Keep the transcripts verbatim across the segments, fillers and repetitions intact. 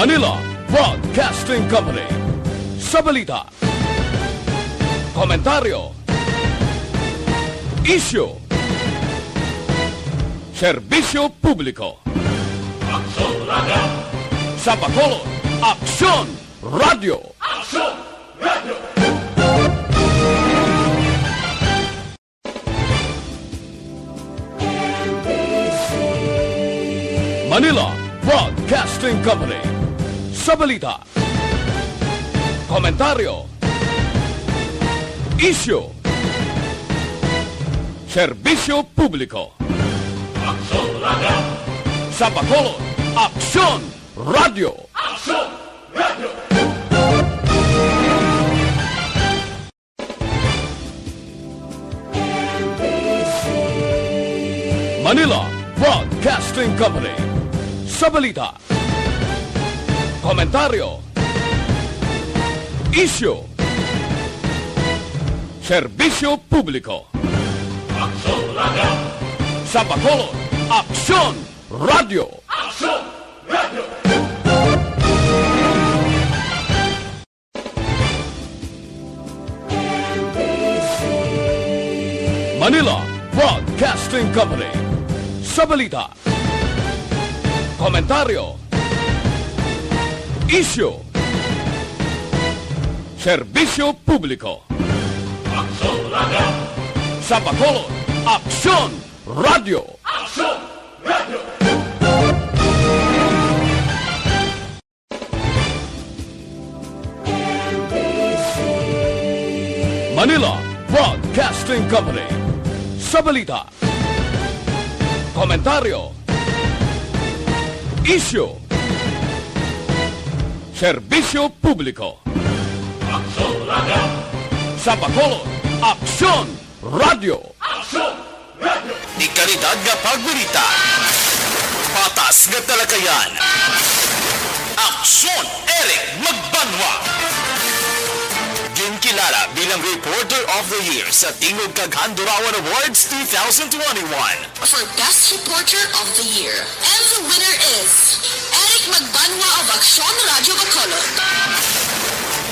Manila Broadcasting Company. Sa balita, komentaryo, isyu, serbisyo publiko. Aksyon Radio! Sa Bacolod, Aksyon Radio! Aksyon Radio! Manila Broadcasting Company. Sa balita, komentaryo, isyu, serbisyo publiko. Aksyon Radio! Sa Bacolod, Aksyon Radio! Aksyon Radio! Manila Broadcasting Company. Sa balita, komentaryo, isyu, serbisyo publiko. Aksyon Radio! Sa Bacolod, Aksyon Radio! Aksyon Radio! Manila Broadcasting Company. Sa balita, komentaryo, isyu, serbisyo publiko. Aksyon Radio! Sa Bacolod, Aksyon Radio! Aksyon Radio! Manila Broadcasting Company. Sa balita, komentaryo, isyu, serbisyo publiko. Aksyon Radio! Sa Bacolod, Aksyon Radio! Aksyon Radio! Di kalidad nga pagbalita. Patas nga talakayan. Aksyon, Eric Magbanwa. Ginkilala bilang Reporter of the Year sa Tingog kag Handurawan Awards two thousand twenty-one. For Best Reporter of the Year. And the winner is Eric Magbanwa of Aksyon Radio Bacolod.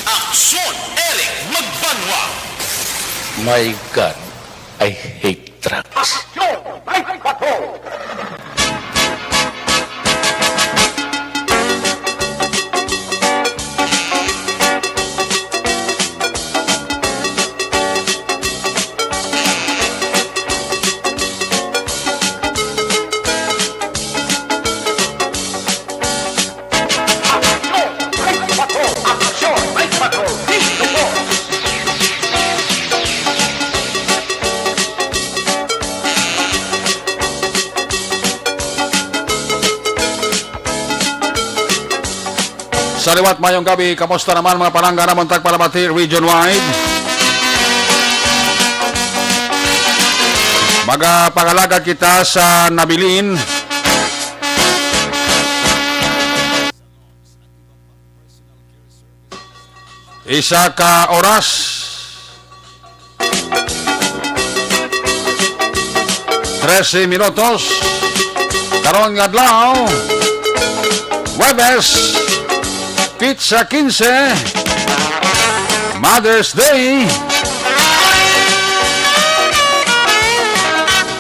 Aksyon, Eric Magbanwa. My God, I hate trucks. Aksyon, Bike Patrol! Sa liwat, mayong gabi. Kamusta naman, mga palangga namon tagpalamati region-wide? Magapangalagad kita sa nabilin. Isa ka oras. Trese minutos. Karon nga adlaw, Huwebes, petsa kinse, Mother's Day.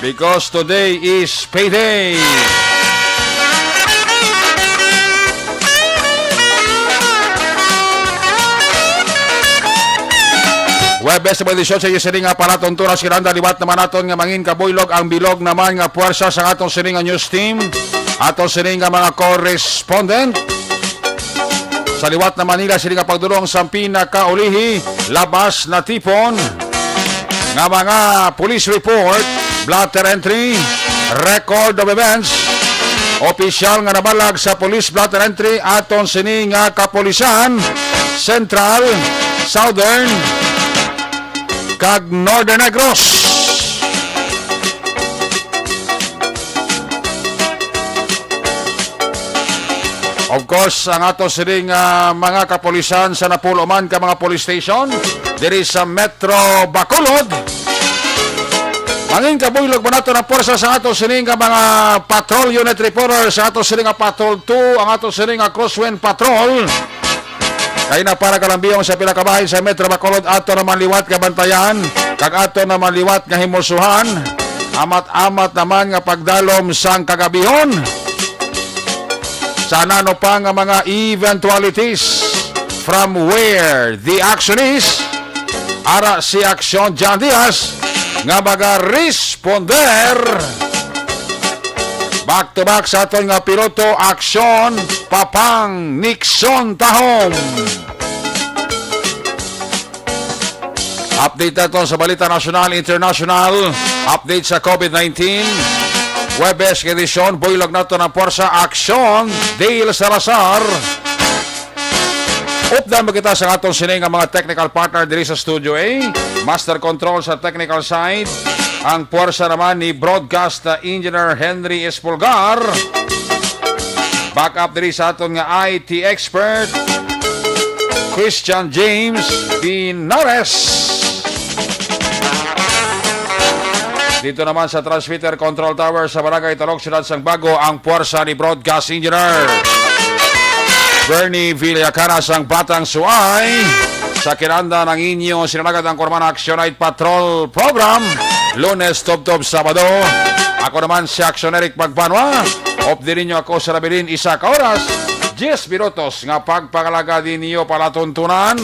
Because today is payday. Huwebes, Disyotse sining nga palatuntunan, kinahanglan liwat naman naton nga mangin kabuylog ang bilog naman nga puwersa sang aton sining nga news team, aton sining nga mga correspondent. Sa liwat na Manila, sini nga pagdulong sang pinakaulihi, labas natipon nga mga police report, blotter entry, record of events, opisyal nga nabalag sa police blotter entry, aton sini nga kapulisan, Central, Southern, kag Northern Negros. Of course, ang ato sining, ah, mga kapulisan sa napulo man ka mga police station diri sa Metro Bacolod. Ang inkabuylog man nato ang pwersa sa ato sini nga mga patrol unit reporter, sa ato sini nga Patrol two, ang ato sini nga Crosswind Patrol. Kay na para kalambiyong sa pila ka bahin sa Metro Bacolod, ato naman liwat nga bantayan, kag ato naman liwat nga himusuhan. Amat-amat naman nga pagdalom sang kagabihon sa nano pa nga mga eventualities, from where the action is. Ara si Aksyon John Diaz nga maga-responder. Back to back sa aton nga piloto, Aksyon Papang Nixon Tahom. Update nato sa balita nasyonal, international. Update sa COVID nineteen. Huwebes nga edisyon, buylog nato ng Pwersa Aksyon, Dale Salazar. Updan mo kita sa aton sini nga mga technical partner diri sa Studio A. Master control sa technical side, ang pwersa naman ni broadcast engineer Henry Espulgar. Backup diri sa aton nga I T expert, Christian James Binares. Dito naman sa transmitter control tower sa Barangay Talok, Siyudad sang Bago, ang pwersa ni broadcast engineer Bernie Villacana sang Batang Suay. Sa kinanda ng inyo sinalagad ang Kurman Action Night Patrol Program, Lunes tubtob Sabado. Ako naman si Action Eric Magbanwa. Updi ninyo ako sa nabilin isa ka oras, diyes minutos nga pagpangalaga ninyo palatuntunan.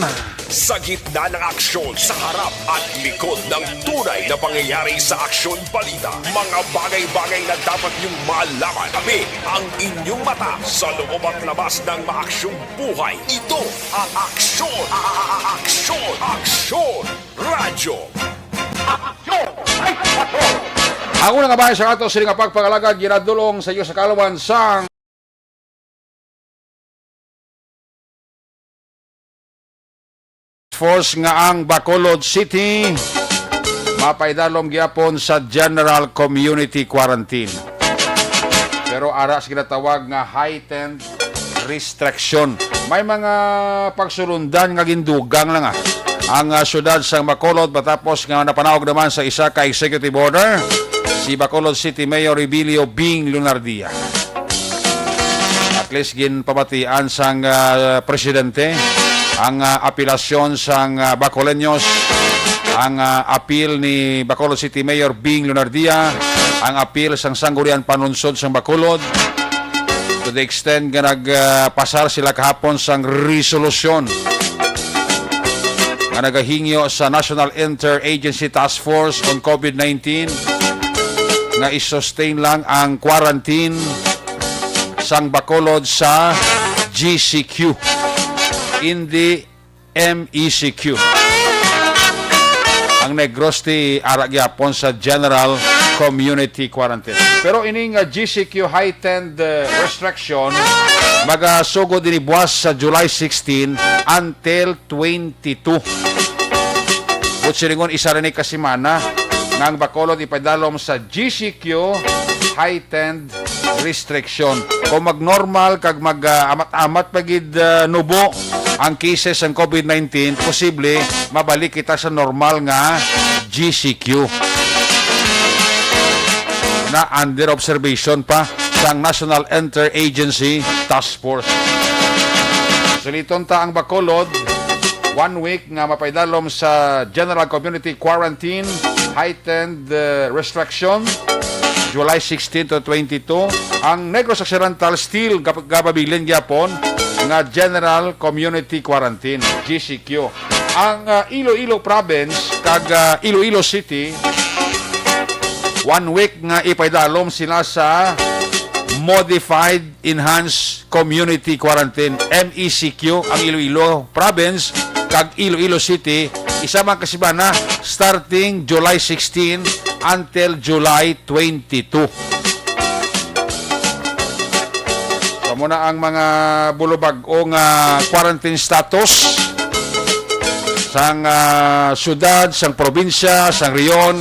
Sa gitna ng aksyon, sa harap at likod ng tunay na pangyayari sa aksyon balita, mga bagay-bagay na dapat niyong malaman. Tabi ang inyong mata sa loob at labas ng maaksyong buhay. Ito ang Aksyon, a-, a-, a-, Aksyon, Aksyon Radyo. Aksyon! Ay, Aksyon! Ang unang kabahin sa ato sini nga pagpangalagad ginadulong sa iyo sa kaalaman sang Force nga ang Bacolod City mapaidalom gyapon sa general community quarantine. Pero ara sa ginatawag nga heightened restriction. May mga pagsulundan nga gindugang lang, ah, ang, ah, siyudad sa Bacolod matapos nga napanaog naman sa isa ka executive order si Bacolod City Mayor Rebilio Bing Lunardia. At least ginpamatian sang, ah, presidente ang, ah, apelasyon sang, ah, Bacoleños, ang, ah, apil ni Bacolod City Mayor Bing Lunardia, ang apil sang Sangguniang Panunsod sang Bacolod, to the extent nga nag, ah, pasar sila kahapon sang resolusyon nga nagahingyo sa National Interagency Task Force on COVID nineteen nga i-sustain lang ang quarantine sang Bacolod sa G C Q, in the M E C Q. Ang Negros ti ara gyapon sa general community quarantine. Pero ini nga G C Q heightened, uh, restriction magasugod ini buwas sa July sixteen until twenty-two. Buot silingon, isa ra ni ka semana nga ang Bacolod ipadalom sa G C Q heightened restriction. Kung mag-normal kag mag, ah, amat-amat pa gid, ah, nubo ang cases sang COVID nineteen, posible mabalik kita sa normal nga G C Q na under observation pa sang National Interagency Task Force. Suliton ta ang Bacolod, one week nga mapaidalom sa General Community Quarantine, heightened, uh, restriction, July sixteen to twenty-two. Ang Negros Occidental still gap-, gababilin gyapon nga General Community Quarantine, G C Q. Ang, uh, Iloilo Province kag, uh, Iloilo City, one week nga ipaidalom sila sa Modified Enhanced Community Quarantine, M E C Q, ang Iloilo Province kag Iloilo City, isa man ka semana, starting July sixteen until July twenty-two. So, muna ang mga bulubag-o nga quarantine status sang, ah, syudad, sang probinsya, sang rehiyon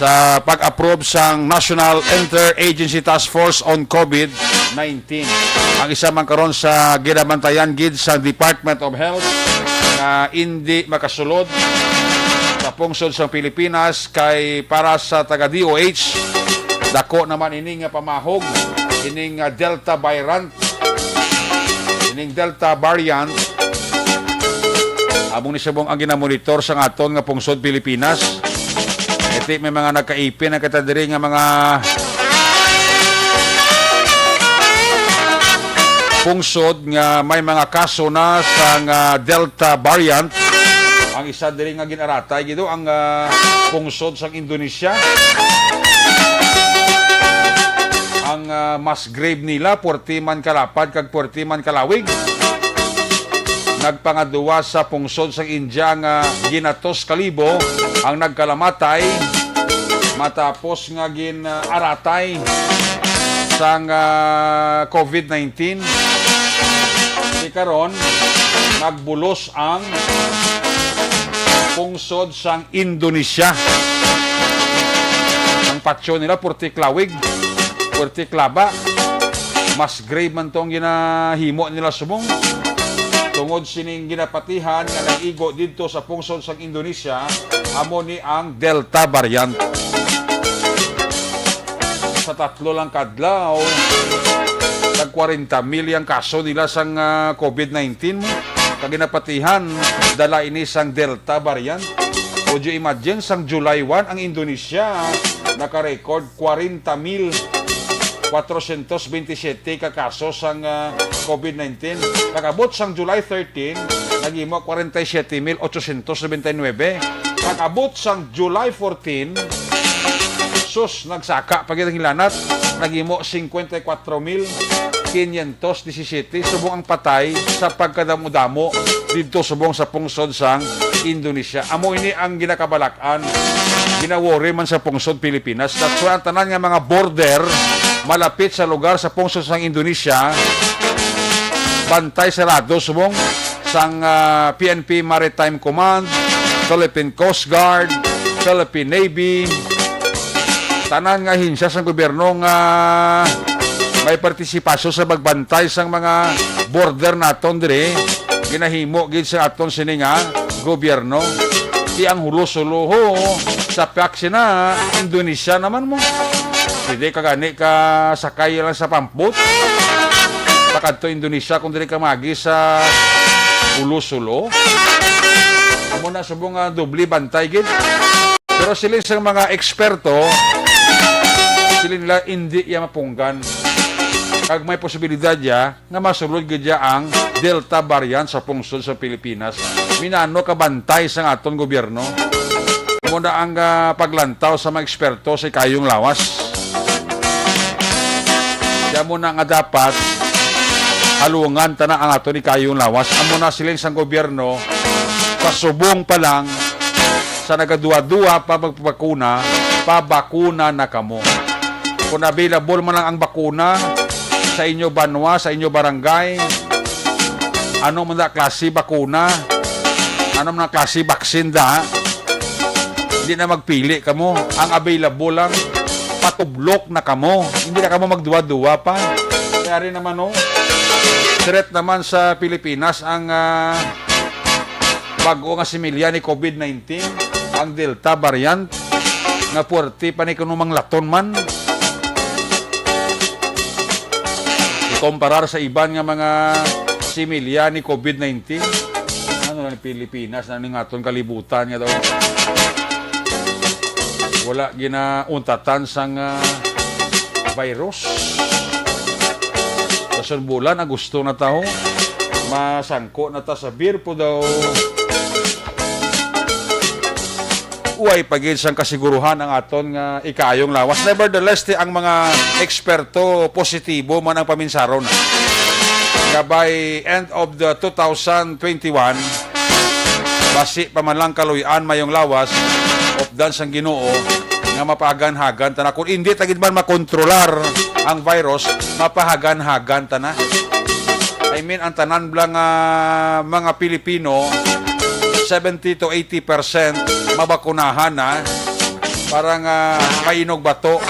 sa pag-approve sang National Interagency Task Force on COVID nineteen. Ang isa man karon sa ginabantayan gid sa Department of Health nga indi makasulod sa pungsod sang Pilipinas, kay para sa taga D O H, dako naman ini nga pamahog, ining, ah, Delta variant, ining Delta variant. Amo ni subong ang ginamonitor sa aton nga pungsod Pilipinas. Iti may mga nagkaipin ang kita diri nga mga pungsod nga may mga kaso na sang, ah, Delta variant. Ang isa diri nga gin-aratay gid ang, ah, pungsod sang Indonesia. Ang, ah, mas grave nila, puwerte man kalapad kag puwerte man kalawig. Nagpangadua sa pungsod sang India nga ginatos ka libo ang nagkalamatay matapos nga gin-aratay sang, ah, COVID nineteen. Di karon, nagbulos ang pungsod sang Indonesia. Ang patyo nila, purti klawig, purti klaba. Mas grave man tong ginahimo nila subong. Tungod sining ginapatihan nga naigo didto sa pungsod sang Indonesia, amo ni ang Delta variant. Sa tatlo lang ka adlaw, tag kwarenta mil ang kaso nila sang, ah, COVID nineteen. Kag ginapatihan, dala ini sang Delta variant. Would you imagine, sang July one, ang Indonesia naka-record kwarenta mil kwatrosyentos benti siyete ka kaso sang, ah, COVID nineteen. Kag abot sang July thirteen, naghimo kwarenta y siyete mil otsosyentos nobenta y nuebe. Kag abot sang July fourteen, sus, nagsaka pa gid ang hilanat, naghimo singkwenta y kwatro mil kinyentos disisiyete subong ang patay sa pagkadamo-damo didto subong sa pungsod sang Indonesia. Amo ini ang ginakabalak-an, ginaworry man sa pungsod Pilipinas. That's why ang tanan nga mga border malapit sa lugar sa pungsod sang Indonesia, bantay sarado subong sang, ah, P N P Maritime Command, Philippine Coast Guard, Philippine Navy, tanan nga ahensya sang gobyerno nga may partisipasyon sa pagbantay sang mga border naton diri, ginahimo gid sa aton sini nga gobyerno. Ti ang hulo-sulo ho, sa pack sina Indonesia naman mo. Pwede ka gani ka sakay lang sa pampot pakadto Indonesia kung diri ka magi sa hulo-sulo. Amo na subong nga doble bantay gid. Pero siling sang mga eksperto, siling nila indi iya mapunggan. Kag may posibilidad ya nga masulod gid ya ang Delta variant sa pungsod sa Pilipinas. Minano ka bantay sang aton gobyerno? Amo na ang, ah, paglantaw sa mga eksperto sa ikayong lawas. Kaya mo na nga dapat halungan ta na ang aton ikayong lawas. Amo na siling sang gobyerno, sa subong pa lang, sa nagaduwa-duwa pa magpabakuna, pabakuna na kamo. Kung available man lang ang bakuna sa inyo banwa, sa inyo barangay, ano man na klase bakuna, ano man na klase vaccine da, hindi na magpili kamo. Ang available lang, patublok na kamo. Hindi na kamo magduwa-duwa pa. Kaya rin naman, no? Threat naman sa Pilipinas ang, ah, bago nga similya ni COVID nineteen, ang Delta variant, nga puwerte pa ni kuno manglaton man. Ikumparar sa iban nga mga similya ni COVID nineteen, ano lang, Pilipinas na ning aton kalibutan nga daw wala ginauntatan sang, ah, virus. Sa sunbulan, Agosto na ta, ho. Masangko na ta sa beer po daw. Uway pa gid sang kasiguruhan ang aton nga ikayong lawas. Nevertheless, ti ang mga eksperto, positibo man ang paminsaron nga by end of the two thousand twenty-one, basi pa man lang kaluy-an mayong lawas, updan sang Ginoo, nga mapahagan-hagan ta na. Kung hindi ta gid man makontrolar ang virus, mapahagan-hagan ta na. I mean, ang tanan bala nga mga Pilipino, seventy to eighty percent mabakunahan na para nga mainog bato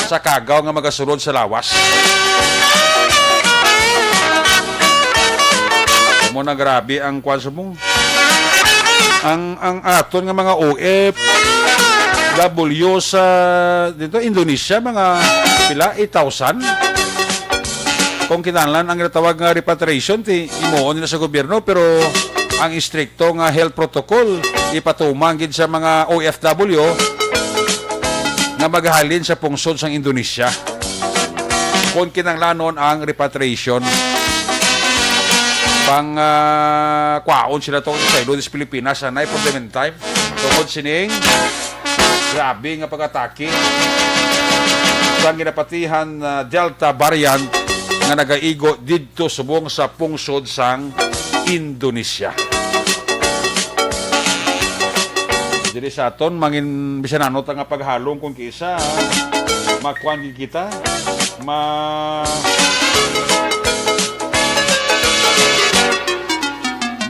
sa kagaw nga magasulod sa lawas. Amo na, grabe ang kwan subong. Ang, ang aton nga mga O F W sa dito, Indonesia, mga pila, eight thousand. Kung kinahanglan ang ginatawag nga repatriation, ti himuon nila sa gobyerno, pero ang istrikto nga health protocol ipatumang gid sa mga O F W nga maghalin sa pungsod sang Indonesia. Kung kinahanglanon ang repatriation, pang, ah, kwaon sila to sa ilo sa Pilipinas, anay, for the meantime. Tungod sining grabe nga pag-atake sang ginapatihan, ah, Delta variant nga nagaigo didto subong sa pungsod sang Indonesia. Diri sa aton, mangin bisan ano ta nga paghalong kung kisa, makuan gid kita, ma-,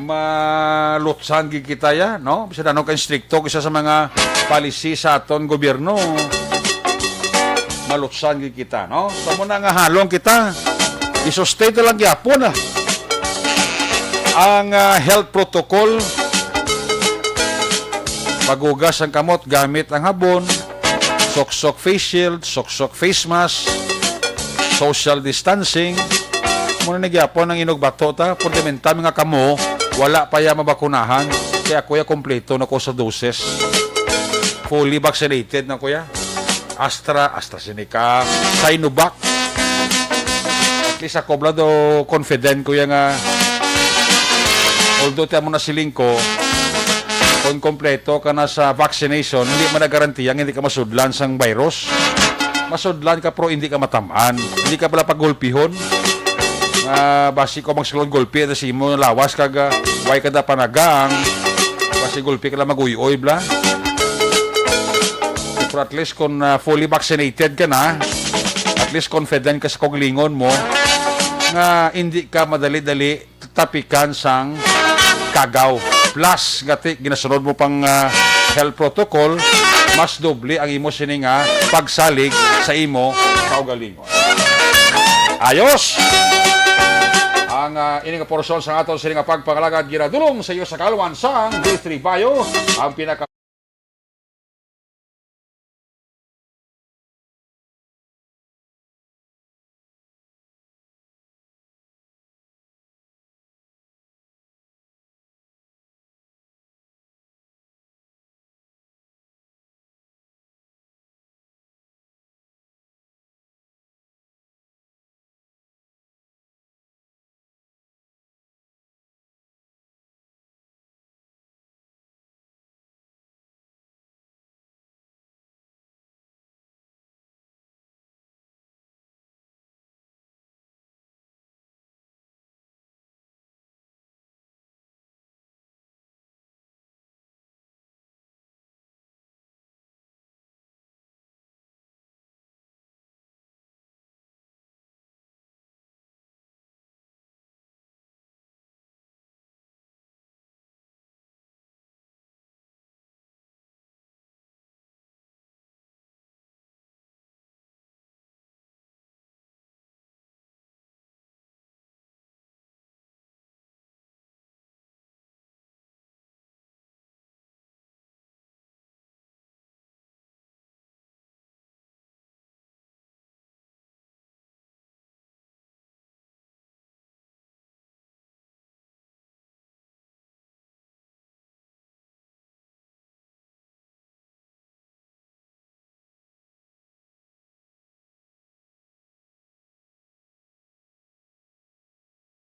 malutsan gid kita ya, no? Bisan ano ka istrikto kisa sa mga policy sa aton gobyerno, malutsan gid kita, no? So, muna nga halong kita, i-sustain na lang gyapon, ah, ang, ah, health protocol. Paghugas ang kamot gamit ang habon, suksok face shield, suksok face mask, social distancing. Muna ni gyapon ang inugbato ta, fundamental nga kamo wala pa ya mabakunahan, kaya kuya, kompleto na ko sa doses. Fully vaccinated na kuya. Astra, AstraZeneca, Sinovac. At least ako bala do confident ko ya nga, although ti amo na siling ko, kung kompleto ka na sa vaccination, hindi man nagarantiya nga hindi ka masudlan sang virus. Masudlan ka pero hindi ka matamaan. Hindi ka pala pagulpihon. Nga basi ko magsulod gulpi sa imo lawas kag, ah, way ka da panagang. Basi gulpi ka lang mag-uy-uy, bla. Pero at least kung, ah, fully vaccinated ka na, at least confident ka sa kaugalingon mo nga hindi ka madali-dali tapikan sang kagaw. Plus, nga ti, ginasunod mo pang, ah, health protocol, mas doble ang imo sini nga pagsalig sa imo kaugalingon. Ayos! Ang, ah, ini nga porsyon sa aton sini nga pagpangalagad ginadulong sa iyo sa kaluan sang Distribayo, ang pinaka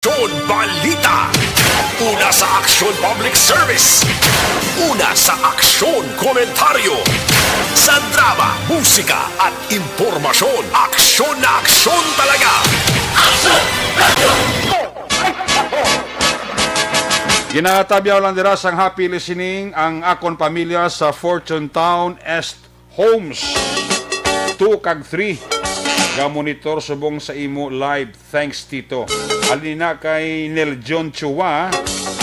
Aksyon Balita. Una sa Aksyon Public Service. Una sa Aksyon Komentaryo. Sa drama, musika at impormasyon, aksyon na aksyon talaga. Aksyon! Aksyon! Ginatabyaw lang dira sang happy listening ang akon pamilya sa Fortune Town East Homes two kag three. Ga-monitor subong sa imo live. Thanks, Tito. Halin na kay Nel John Chua.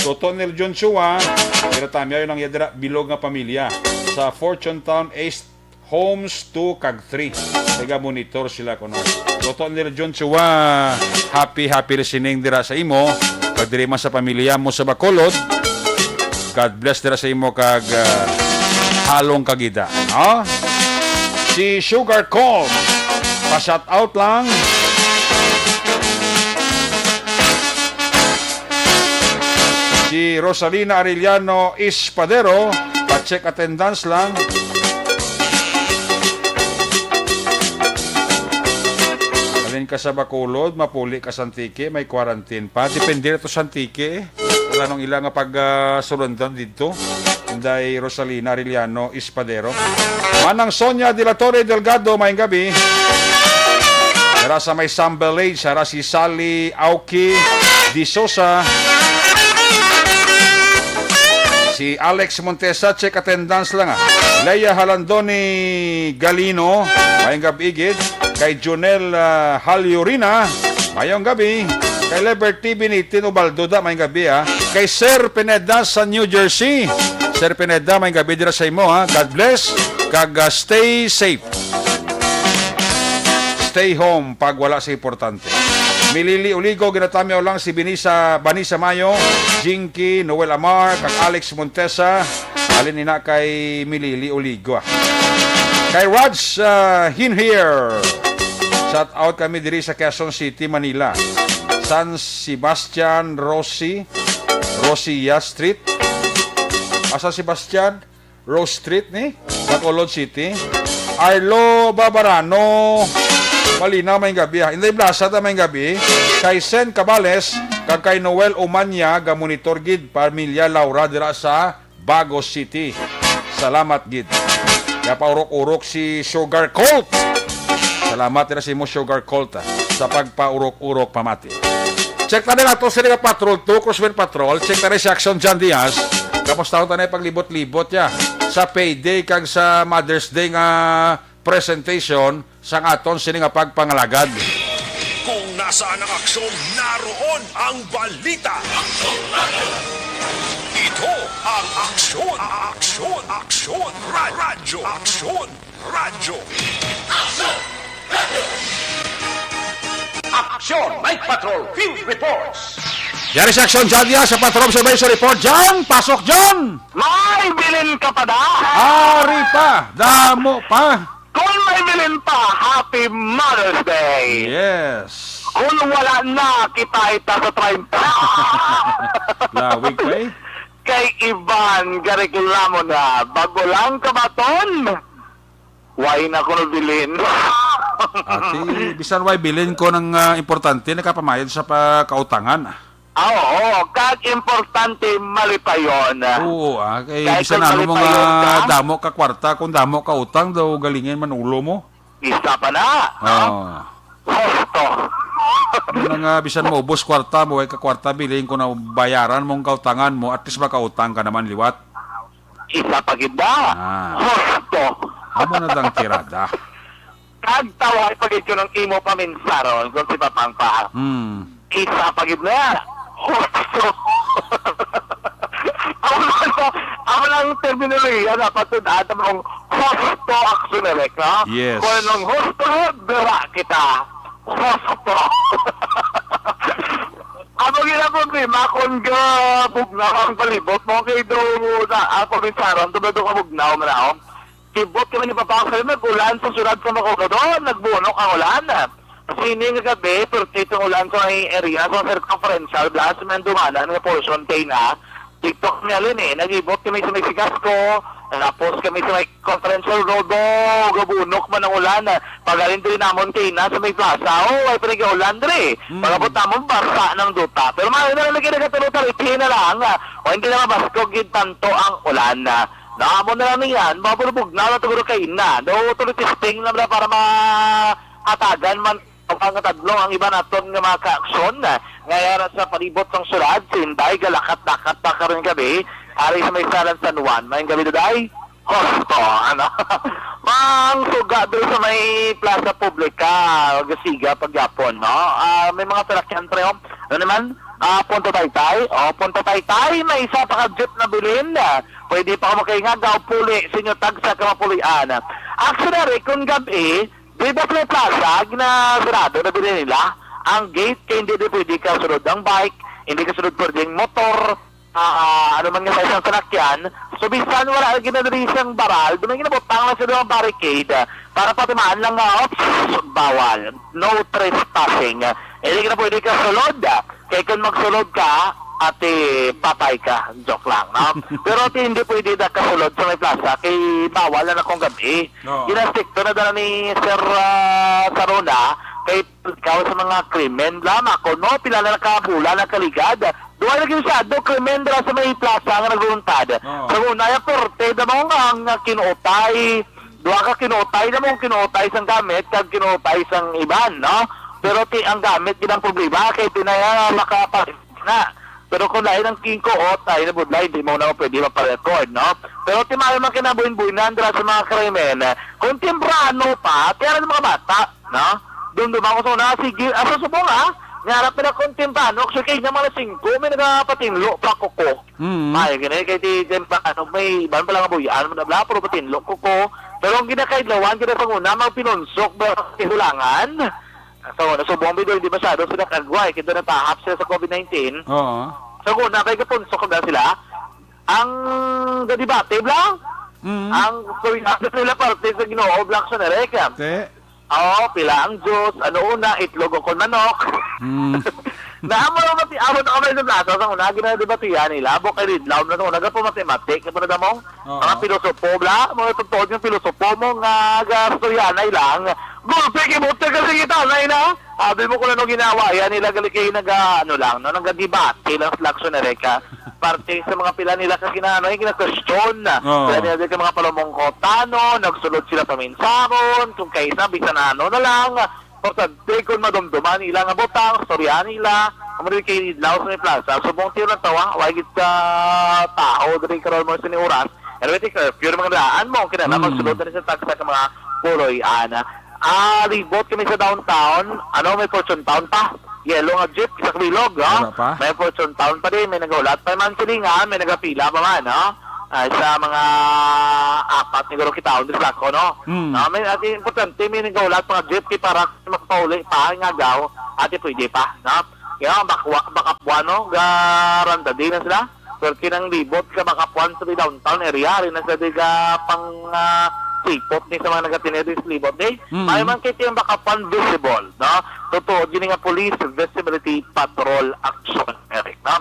Toto Nel John Chua, ginatamyaw lang iya dira bilog nga pamilya sa Fortune Town East Homes two kag three. Taga-monitor sila kuno. Toto Nel John Chua, happy, happy listening dira sa imo. Pag diri man sa pamilya mo sa Bacolod, God bless dira sa imo kag, ah, halong kagida, no? Si Sugar Cult, pa-shout out lang. Si Rosalina Arellano Espadero, pa-check attendance lang. Halin ka sa Bacolod, mapuli ka sa Antique, may quarantine pa. Depende ra to sa Antique, eh. Wala nang ila nga pag, ah, sulundan didto. Inday Rosalina Arellano Espadero. Manang Sonia de la Torre Delgado, maayong gabi. Dira sa may Sambal Age, dira si Sally Auki de Sosa. Si Alex Montesa, check attendance lang, ah. Leia Halandoni Galino, maayong gabi gid. Kay Junel, ah, Haliorina, maayong gabi. Kay Liberty Binitin Ubaldo da, maayong gabi, ah. Kay Sir Pineda sa New Jersey. Sir Pineda, maayong gabi dira sa imo, ha. God bless. Kag, ah, stay safe. Stay home pag wala sa importante. Milili Uligo, ginatamyaw lang si Binisa, Vanessa Mayo, Jinky, Noel Amar, kag Alex Montesa. Halin ina kay Milili Uligo, ah. Kay Raj, ah, Hinhir. Shout out kami diri sa Quezon City, Manila. San Sebastian, Rosie, Rosia Street. Asa Sebastian? Rose Street ni Bacolod City. Arlo Babarano. Malinaw, maayong gabi, ah. Inday Blasa ta, maayong gabi. Kay Sen Cabales, kag kay Noel Umanya, ga-monitor gid, pamilya Laura dira sa Bago City. Salamat gid. Kaya paurok-urok si Sugar Cult. Salamat dira sa imo, Sugar Cult, ah, sa pagpaurok-urok pamati. Check na din ato sila nga patrol, two Crosswind Patrol. Check na rin si Action John Diaz. Kamusta ta na paglibot-libot ya sa payday kag sa Mother's Day nga presentation sang aton sini nga pagpangalagad? Kung nasaan ang aksyon, naroon ang balita. Ito ang Aksyon, Aksyon, Aksyon, Radyo, Aksyon, Radyo. Aksyon, Night Patrol Field Reports. Yari sa Aksyon, John Diaz sa Patrol Observation Report. John, pasok, John! May bilin ka pa da? Ari pa, damo pa. Kung may bilin pa, Happy Mother's Day. Yes. Kung wala na, kita ita sa treinta. Lawig pa eh. Kay Ivan, gareklamo na. Bago lang kabaton. Way na kuno bilin. Ati, bisan way bilin ko ng, ah, importante, nakapamayad sa pagkautangan. Ah, oo. Kag importante, malipayon. Oo, ah, kay Kay bisan kung ano mo nga malipayon ka, damo ka kwarta, kung damo ka utang, daw galingin man ulo mo. Isa pa na, no? Oo. Husto. Ano nga, bisan mo, ubos kwarta mo, way ka kwarta, bilin ko na bayaran mong kautangan mo, at least makautang ka naman liwat. Isa pa gid ba? Ah. Husto. Amo na dang tirada. Kag tawag pa gid ko ng imo paminsaron kung si Papang pa. Hmm. Isa pa gid na. Husto. Amo lang, amo lang terminolohiya dapat to daan mong husto action direct, no? Yes. Kung anong husto, dira kita. Husto. Amo gid ang problema kung gabugnaw ang palibot mo kay do na ang paminsaron, do do kabugnaw man ako. Kibot kami ni Papa Axel, nag-ulan sa siyudad sa Macondo, nagbunok ang ulan. Sini nga gabi, perti ang ulan sa may area sa circumferential blast, may dumanan nga portion kay na. Dito kami alin eh, nag-ibot kami sa may Sigasco, tapos kami sa may Conferential Road, oh, gabunok man ang ulan. Pagaling diri namon kay na sa may plaza, oh, ay pinag-ulan diri. Mm. Pagabot namon, barsa ng duta. Pero maayo na lang lagi nagatulo-tulo, ipihin na lang, ah, o hindi na mabaskog gid tanto ang ulan. Naamo na lang niyan, mabulbog na lang siguro kay na. Do, tuloy testing na lang para mahatagan man ang nga tadlong ang iba naton nga mga kaaksyon. Nga yara sa palibot sang syudad, si Inday, galakat-lakat pa karon gabi. Ari sa may Salan San Juan. Maayong gabi, Duday. Husto, ano? Ang suga doon sa may Plaza Publica, gasiga pagyapon, no? Ah, may mga sarakyan, pre, oh. Ano naman? Ah, Punta Taytay. Oh, Punta Taytay, may isa pa ka jeep na bilin. Ah, pwede pa ka makainga, gaw puli, sinyo tagsa ka mapulian. Actually, kung gabi, di ba sa may plaza, ginasarado na bilin nila ang gate, kaya hindi, di pwede ka sulod ang bike, hindi ka sulod pwede ang motor, ah, ano man nga sa isang salakyan. So, bisan wala lagi na diri siyang baral, doon ginabutang lang sila ng barricade, ah, para patimaan lang nga, "Oops, bawal. No trespassing." Eh, di ka na pwede ka sulod, ah. Kay kung magsulod ka, ate, patay ka. Joke lang, no? Pero ate, hindi pwede na kasulod sa may plaza. Kay bawal na na kung gabi. Oo. Ginastrikto na dala ni Sir, ah, Sarona, kay ikaw sa mga krimen, bla, mako, no? Pila na nakabulan, nakaligad. Duwa lagi masyado krimen dira sa may plaza nga nagluntad. Oo. Sa una, ya, korte, damong ang, ang kinuutay. Duha ka kinuutay, damong kinuutay sang gamit, kag kinuutay sang iban, no? Pero ti, ang gamit, gid ang problema, kay tinaya makapalit na. Pero kung lain ang kingkuot, ay nabudlay, hindi mo na pwede maparecord, no? Pero ti, maayo man kinabuhin-buhinan dira sa mga krimen. Kung temprano pa, kaya rin mga bata, no? Dumduma ko sa una, sige, asa subong, ha? Nga harap na kung temprano, actually, kay nga mga alas singko, may nagapatinlo pa ko ko. Mm. Ay, gani, kay ti temprano, may iban pa lang abuyan, mga bla, pero patinlo ko ko. Pero ang ginakaidlawan, gina sa una, magpinunsok ba, kihulangan? So, nasubong, bido, hindi masyado sila kagway, kita natahap sila sa covid nineteen. Oo. So, kung na, kay kapunsok na sila, ang gadibate, bla? Mm. Ang, kung nila parte sa Ginoo, bla, sa nareka. Te. Oo, pila ang juice, ano una, itlog o kon manok. Mm. Na amo lang mati-, amo na kamay sa plaza, sa una, ginadebatihan nila, bukay ridlaw na sa una, gapamati-mati, kaya mo na damong, Oo. mga pilosopo, bla, mga totoo yung pilosopo mo, nga, gastoryanay lang. Gulpi, kibot ka kasi kita, na ina. Abi mo kung ano ginawa, yan nila, gali kayo naga, ano lang, no, nagadebate lang sa Laksyon Ereka. Parte sa mga pila nila ka kinano, yung kina-question. Oo. Pila nila ka mga palumungkotanon, nagsulod sila sa minsaron, kung kaisa, bisan ano na lang. Importante kung madumduman nila nga butang, storya nila, amo rin kay Idlaw sa may plaza. Subong tiyo lang tawa, wala gid ka tao, diri karon mo sa ni oras. Anyway, take care. Pure mga daan mo, kinala, Mm. magsulod na rin sa tagsa ka mga puloy, ana. Ah, libot kami sa downtown, ano, may Fortune Town pa. Yellow nga jeep, sa Kabilog, no? Wala pa? May Fortune Town pa din, may naghulat pa man silingan, may nagapila pa man, no? Ah, sa mga apat, siguro kita, on this lako, no? Mm. No, may, at importante, may naghulat pa nga jeep, kay para makapauli pa, nga gaw, ate pwede pa, no? Kaya, bakwa, bakapwa, no? Garanda din na sila. Pero kinang libot ka, bakapwan sa downtown area, rin na sa diga pang, ah, sipot ni sa mga nagatineris libot, eh. Mm. May man kay tiyang bakapwan visible, no? Totoo, yun nga police visibility patrol action, Eric, no?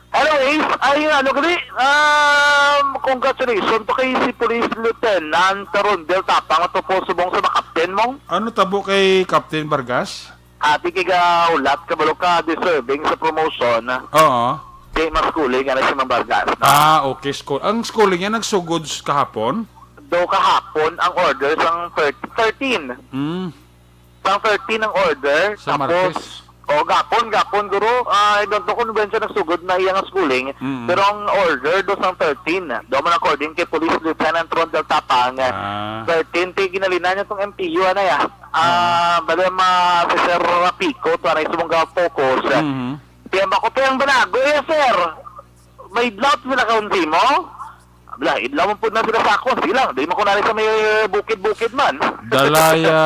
Anyways, ay ano gali, um, congratulations to kay si Police Lieutenant Rondel Tapang, ato po subong sa makapten mong. Ano tabo kay Captain Vargas? Ati kay ga ulat, kabalo ka, deserving sa promotion. Oo. Di mas kuling, ano, si Mang Vargas, no? Ah, okay. School. Ang schooling yan nagsugod s-, kahapon? Do kahapon ang order sang thir-, thirteen. Mm. Sang thirteen ang order, Sa tapos, Martes. O, gapon, gapon, guro. Ah, I don't know kung when siya nagsugod na iyang schooling, Mm. pero ang order do sang thirteen. Do man according kay Police Lieutenant Rondel Tapang, Ah. thirteen, ti ginalinan niya tong M P U, ano ya? Ah, Ah. bali, ma-, si Sir Rapico, to, ano, isubong ga focus. Mhm. Kaya ba ko, "Kaya ang banago, eh, sir? May blout sila kaunti mo?" Abla, idlaw man pud na sila sa akon. Sige lang, di man ko nari sa may bukid-bukid man. Dalaya,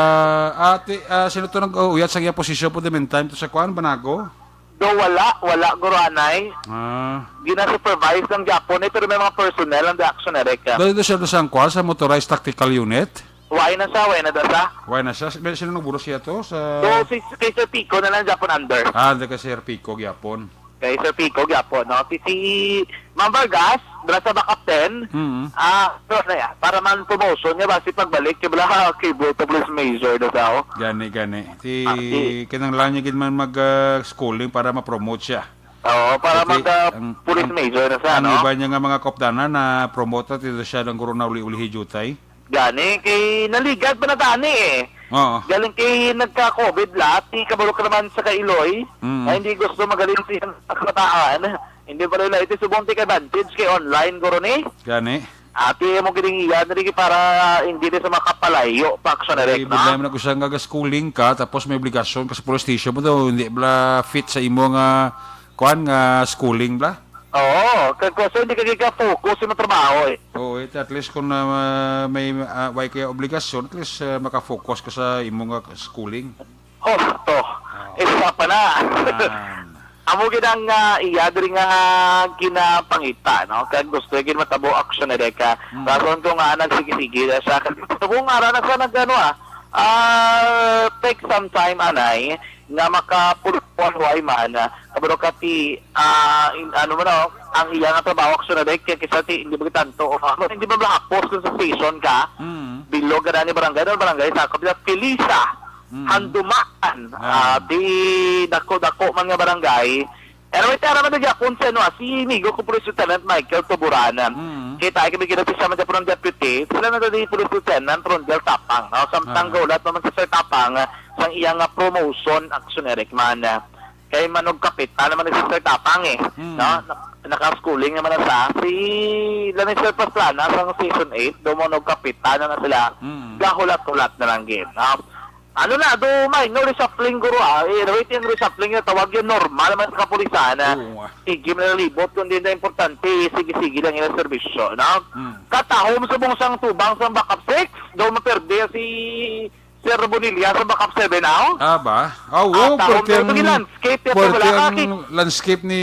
ate, ah, sino to nag-uyat sa iya posisyon po the meantime to sa kuan, banago? Do, wala, wala, guro, anay. Ah. Gina-supervise ng Japon, eh, pero may mga personnel ang the action, Eric, ah. Dito siya doon sa kuan, sa motorized tactical unit? Why na siya, why na da siya? Why na siya? May, sino nagburos siya to? Sa Do, si, kay Sir Pico na lang, Japon under. Ah, hindi kay Sir Pico, Japon. Kay Sir Pico gyapon, no? Si, si Ma'am Vargas, dira sa ba captain? Mm. Ah, so, na ya, para man promotion niya ba si pagbalik kay bala kay Buto Police Major na sa, oh. Gani, gani. Ti Ah, si kinahanglan niya gid man mag, ah, schooling para ma-promote siya. Oo, para Kasi mag, ah, ang, police ang, major na siya, ang no? iba niya nga mga kopdanan na promote na, tito siya ng guro na uli-uli hijutay. Gani, kay naligad pa na tani eh. Oo. Galing kay nagka-covid lahat, ti kabalo ka naman sa kailoy, Mm. na hindi gusto magaling sa iyang kabataan. Hindi pa rin ito subong ti advantage kay online, guro ni. Gani. Ati mo gining iya, dali para hindi na sa makapalayo pa action Ay, direct, no? problema na ko siya nga schooling ka, tapos may obligasyon ka sa police station mo daw, hindi bla fit sa imo nga, kuan, nga schooling bla? Oo, kag kasi hindi ka giga-focus sa imong trabaho eh. Oo, it, at least kung na, ah, may, ah, way kaya obligasyon, at least, ah, makafocus ka sa imo nga schooling. Oh, to. Ah. Isa pa na. Yan. Amo gid ang, ah, iya diri nga ginapangita, no? Kag gusto gid matabo action na deka. Mm. Rason ko nga nagsige-sige na siya. Kag gusto ko nga ara na siya nag-, ano, ah, ah, take some time, anay, nga makapulupon huway man, ah, kabalo ka ti, ah, in-, ano mo na, oh, ang iya nga trabaho action na deka, kaya kisa ti, hindi ba tanto, oh, hindi ba mahapos kung sa station ka? Mm. Bilog ka na ni barangay, no? Barangay, sa kapila, Pilisa, Mm. Handumaan, Ah. ah, di dako-dako man nga barangay. Pero may tara man nagyapon sa, ano, ah, si Migo ko Police Lieutenant Michael Tuburan. Mm. Kita ay kami ginapisa man sa Deputy. Sila na di Police Lieutenant Rondel Tapang, no? Samtang Ah. gaulat naman si Sir Tapang, ah, sang iya nga promotion action, Eric man. Kay manog kapitan naman si Sir Tapang, eh, Mm. no? Nak-, naka-schooling naman na sa si Lani Sir Pastrana sang season eight, do manog kapitan na, na sila. Mm. Gahulat-hulat na lang gid, no? Ano na, do may no reshuffling guro, ah. Eh, waiting reshuffling na tawag yun, normal naman sa kapulisan na Oo nga. sige man ang libot, kundi na importante, sige-sige lang yung serbisyo, no? Mm. Katahom subong sang tubang sang backup six, daw maperde si Sir Bonilla sa backup seven, aw? Ah, ba? Ah, oo, Ah, tahom pwerte na ito, ang, gilandscape, ito pwerte wala ang aki. landscape ni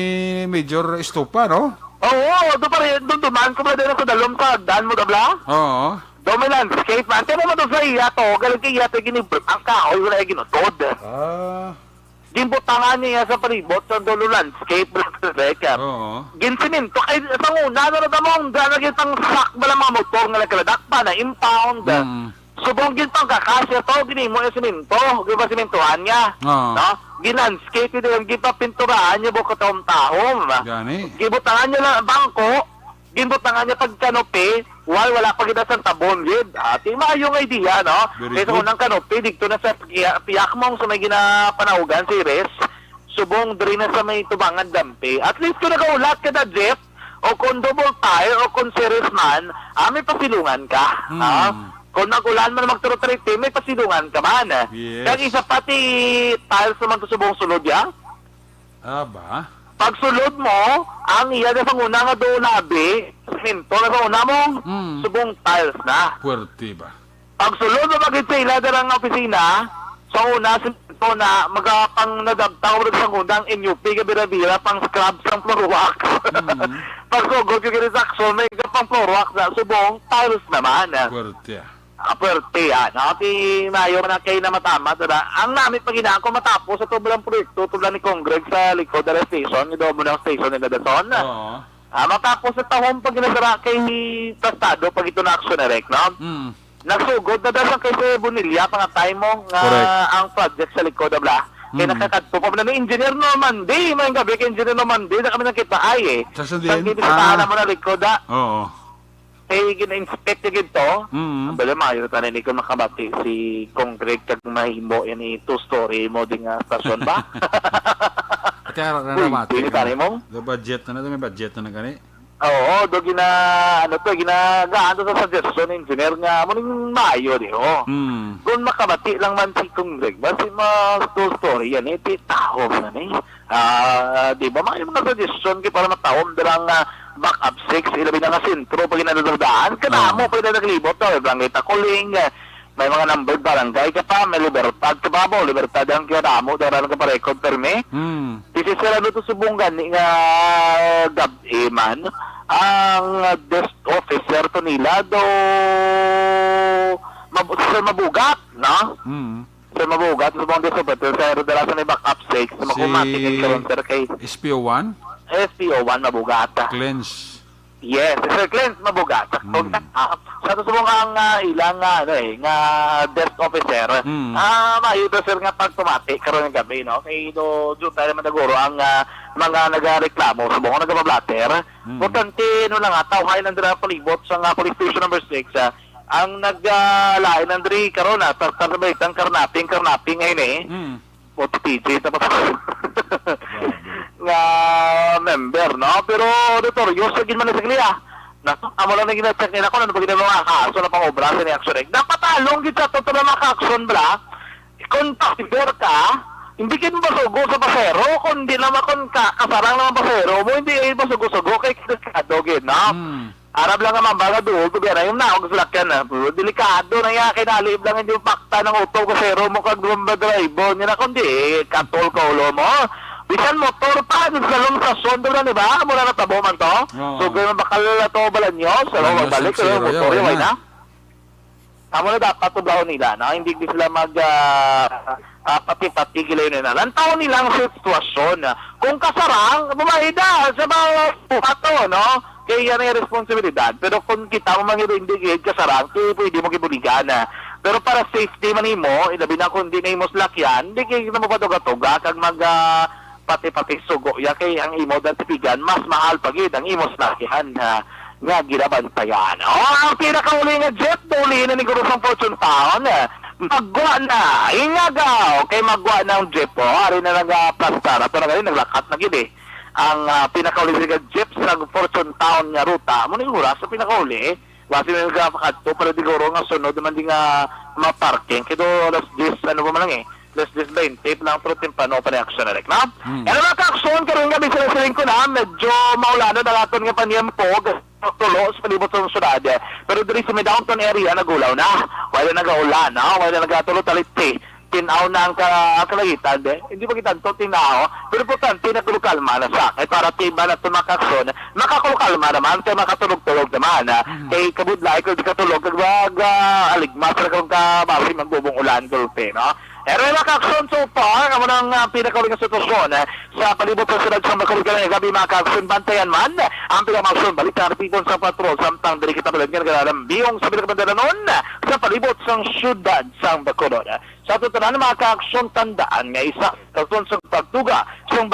Major Estupa, no? Oo, doon pa rin, doon duman ko ba din sa dalom sa dan mo, dabla? Oo. Daw may landscape man. Kaya naman doon sa iya to, galing kay iya to, ginib-, ang kahoy, wala yung ginutod. Ah. Ginbutangan niya sa palibot sa dulo landscape, Black Rebecca. Oo. Ginsiminto, kay sa una, ano na damong, daan na ginpang sak ba lang mga motor nga nagkaladak pa na impound. Mm. Subong ginpangkakasya to, ginimo yung siminto, ginpasimintuhan niya. Oo. No? Gin-landscape, ito yung ginpapinturahan niya, bukod tahom-tahom. Gani. Gibutangan niya lang ang bangko, ginbutangan niya pag kanopi, wal, wala pa gid sang tabon gid. Ah, ti maayo nga idea, no? Very Kay sa good. unang kanopi, dito na sa piya-, piyak mong sa may ginapanaugan si Res, subong diri na sa may tubangan dampi. At least kung nagaulat ka na jeep, o kung double tire, o kung series man, ah, may pasilungan ka. Hmm. Ah, kung nag-ulan man magturotrete, may pasilungan ka man. Yes. Kag isa pa ti tiles naman to subong sulod, ya? Ah, ba? Pagsulod mo, ang iya na sang una nga do labi, semento na sa una mo, Mm. subong tiles na. Puwerte ba? Pagsulod mo, pagid sa ila darang opisina, sa una, semento na, magapang nadabtaw mo sa una ang N U P, ka bira-bira, pang scrub sang floor wax. Mm. Pagsugod ko kini sa Axon, may pang floor wax na, subong tiles naman. Puwerte, ah. Ah, puwerte, ah, no? Ti maayo man na kay na matama, tada. Ang namit pa gina-, kung matapos sa tublang proyekto, tublang ni Congreg sa likod ng station, ni Domo ng station ni Dadason. Oo. Ah, matapos sa tahong pag ginasara kay Tastado, pag ito na action direct, no? Mm. Nagsugod na daw sa kay Sir Bonilla, pangatay mo nga Correct. ang project sa likod, abla. Kay Mm. nakakadto pa man ni Engineer Normandy, may gabi kay Engineer Normandy, na kami nakita ay eh. Sa sundin? Pag ginasarahan Ah. mo na likod, ah. Oo. Kay gina-inspect niya gid to. Mm. Ang bala, maayo na tanan ni kung makabati si Congreg kag mahimo yan i two-story mo di nga stasyon ba? Ate, ara na Uy, naman, pwede ate, tayo mo? The budget na na, may budget na na gani. Oo, do gina, ano to, ginagaan to sa suggestion ni engineer nga mo ning maayo di, oh. Mm. Kung makabati lang man si Congreg, basi mas two-story yan, eh, di taho na ni. Ah, di ba, may mga suggestion kay para matawag na lang, ah, backup six, ilabi na nga sentro, pag inadadaan, kadamo Ah. pa yung naglibot, no? Barangay Takuling, eh, may mga numbered barangay ka pa, may Libertad ka pa, bo, Libertad ang kadamo, dara nagpa-record permi. Hmm. This is ano to subong gani nga gab-i man, ang desk officer to nila, do, mab-, sir, mabugat, no? Hmm. Sir, mabugat sa mga disobedente, sir, dala sa may backup six, Si makumatik ang karon, sir, kay S P O one? S P O one, mabugat. Cleanse. Yes, Sir Cleanse, mabugat. Mm. Kung sa, ah, sa to subong ang, ah, ilang, ah, ano eh, nga desk officer, Mm. ah, maayo to, sir, nga pagtumati karon nga gabi, no? Kay do, do tayo naman naguro ang, ah, mga nagareklamo, subong nga nagabablatter. Mm. Importante, no lang, ah, tawhay lang dira palibot sa nga police station number six, ah, Ang nag, ah, lain, Andre, karon, ah, tas, tas, balitang karnaping, karnaping ngayon, eh. Mm. O, T P J, tapos Grabe. nga member, no? Pero notorious sa gid man sa kaniya. Na, amo lang na gina-check nila kung ano ba gid ang mga kaso na pang-obra sa ni Action Act. Dapat along gid sa to, to na mga ka-action, bra. Kung driver ka, hindi gid mo masugo sa pasero, kung di naman kung ka-, kasarang naman pasero mo, hindi gid masugo-sugo kay delikado gid, no? Mm. Arab lang nga mamba nga duol, to biya na yung naog sa lakyan, ah. Pero delikado na ya, kay nalib lang yung pakta ng utok, pasero mo kag rumba driver. Nila kundi, katol ka ulo mo. Bisan motor pa, di sa lungsasyon, di ba, di ba? Amo na natabo man to. Oo. So, kaya mabakal na to, Balaños, ano, Balaños magbalik, and Sierra, pero motor, wala yun, na. Wala na. Amo na dapat tubahon nila, no? Hindi, di sila mag, ah, ah, pati-pati, gilayon na. Lantaw nila ang sitwasyon. Kung kasarang, bumayda sa mga buhato, no? Kaya yan ang responsibilidad. Pero kung kita mo man hindi kasarang, kaya pwede mo gibuligan, ah. Pero para safety man nimo, ilabi na kung di na imo salakyan, di kayo na magpatuga-tuga kag mag, ah, pati-pati sugo. Ya kay ang imo datipigan, mas mahal pa gid ang imo salakyan, ah, nga ginabantayan. Oh, ang pinakauli nga jeep, duli na ni Guro sang Fortune Town. Ah, magwa na, ingagaw, kay magwa na ang jeep. Oh, ari na nagaplastar. Ato na gani, naglakat na gid eh. Ang, ah, pinakauli nga jeep sa Fortune Town nga ruta. Amo ni oras sa pinakauli eh. Basi may nagapakadto, pero siguro nga sunod naman di nga maparking. Kaya alas diyes, ano pa man lang eh. Alas diyes bente pa lang, pero temprano pa na action na, no? Hmm. Ano, mga ka-action, karong gabi sa siling ko na, medyo maulanon ang aton nga paniyempo, tulo sa palibot sa syudad. Pero diri sa may downtown area, nagulaw na. Wala nagaulan, no? Wala nagatulo talitsi. Tinaw na ang ka-, ang kalangitan, de. Hindi pa kita to tinaw. Pero importante, nagkulukalma na sa. Kay para tiba na ito, mga ka-action, makakulukalma naman, kay makatulog-tulog naman, ah. Mhm. Kay kabudlay, kung di katulog, kag mag, ah, aligmas na kung kabasi magbubong ulan, gulpi, no? Pero mga ka-action, so far, amo nang, ah, pinakauli nga sitwasyon, eh, sa palibot sa siyudad sa Bacolod, karong gabi, mga ka-action, bantayan man ang pinakamaksyon balita nga tipon sa patrol, samtang diri kita balagyan nga nagalalambiong sa pinakabandalanon sa palibot sa siyudad sa Bacolod. Sa aton tanan, mga ka-action, tandaan nga isa sa rason sa pagtuga sa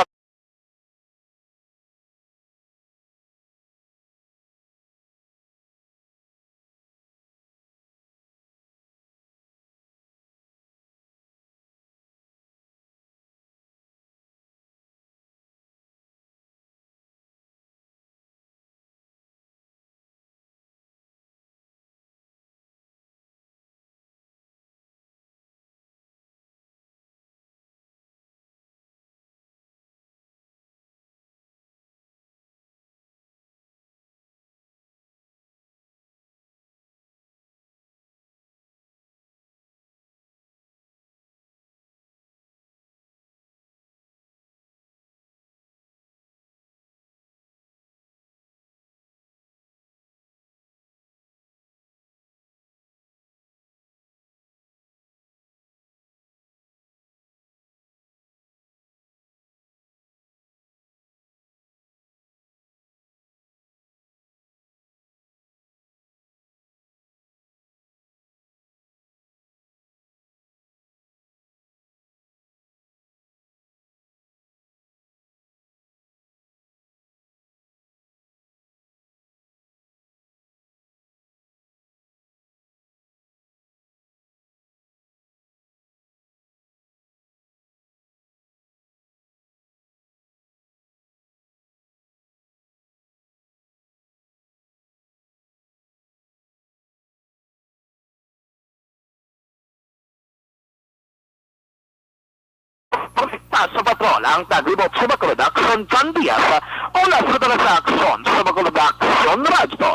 Protekta sa patrol ang taglibot sa Bacolod Aksyon, John Diaz, ulas sa tala sa Aksyon sa Bacolod Aksyon Radyo.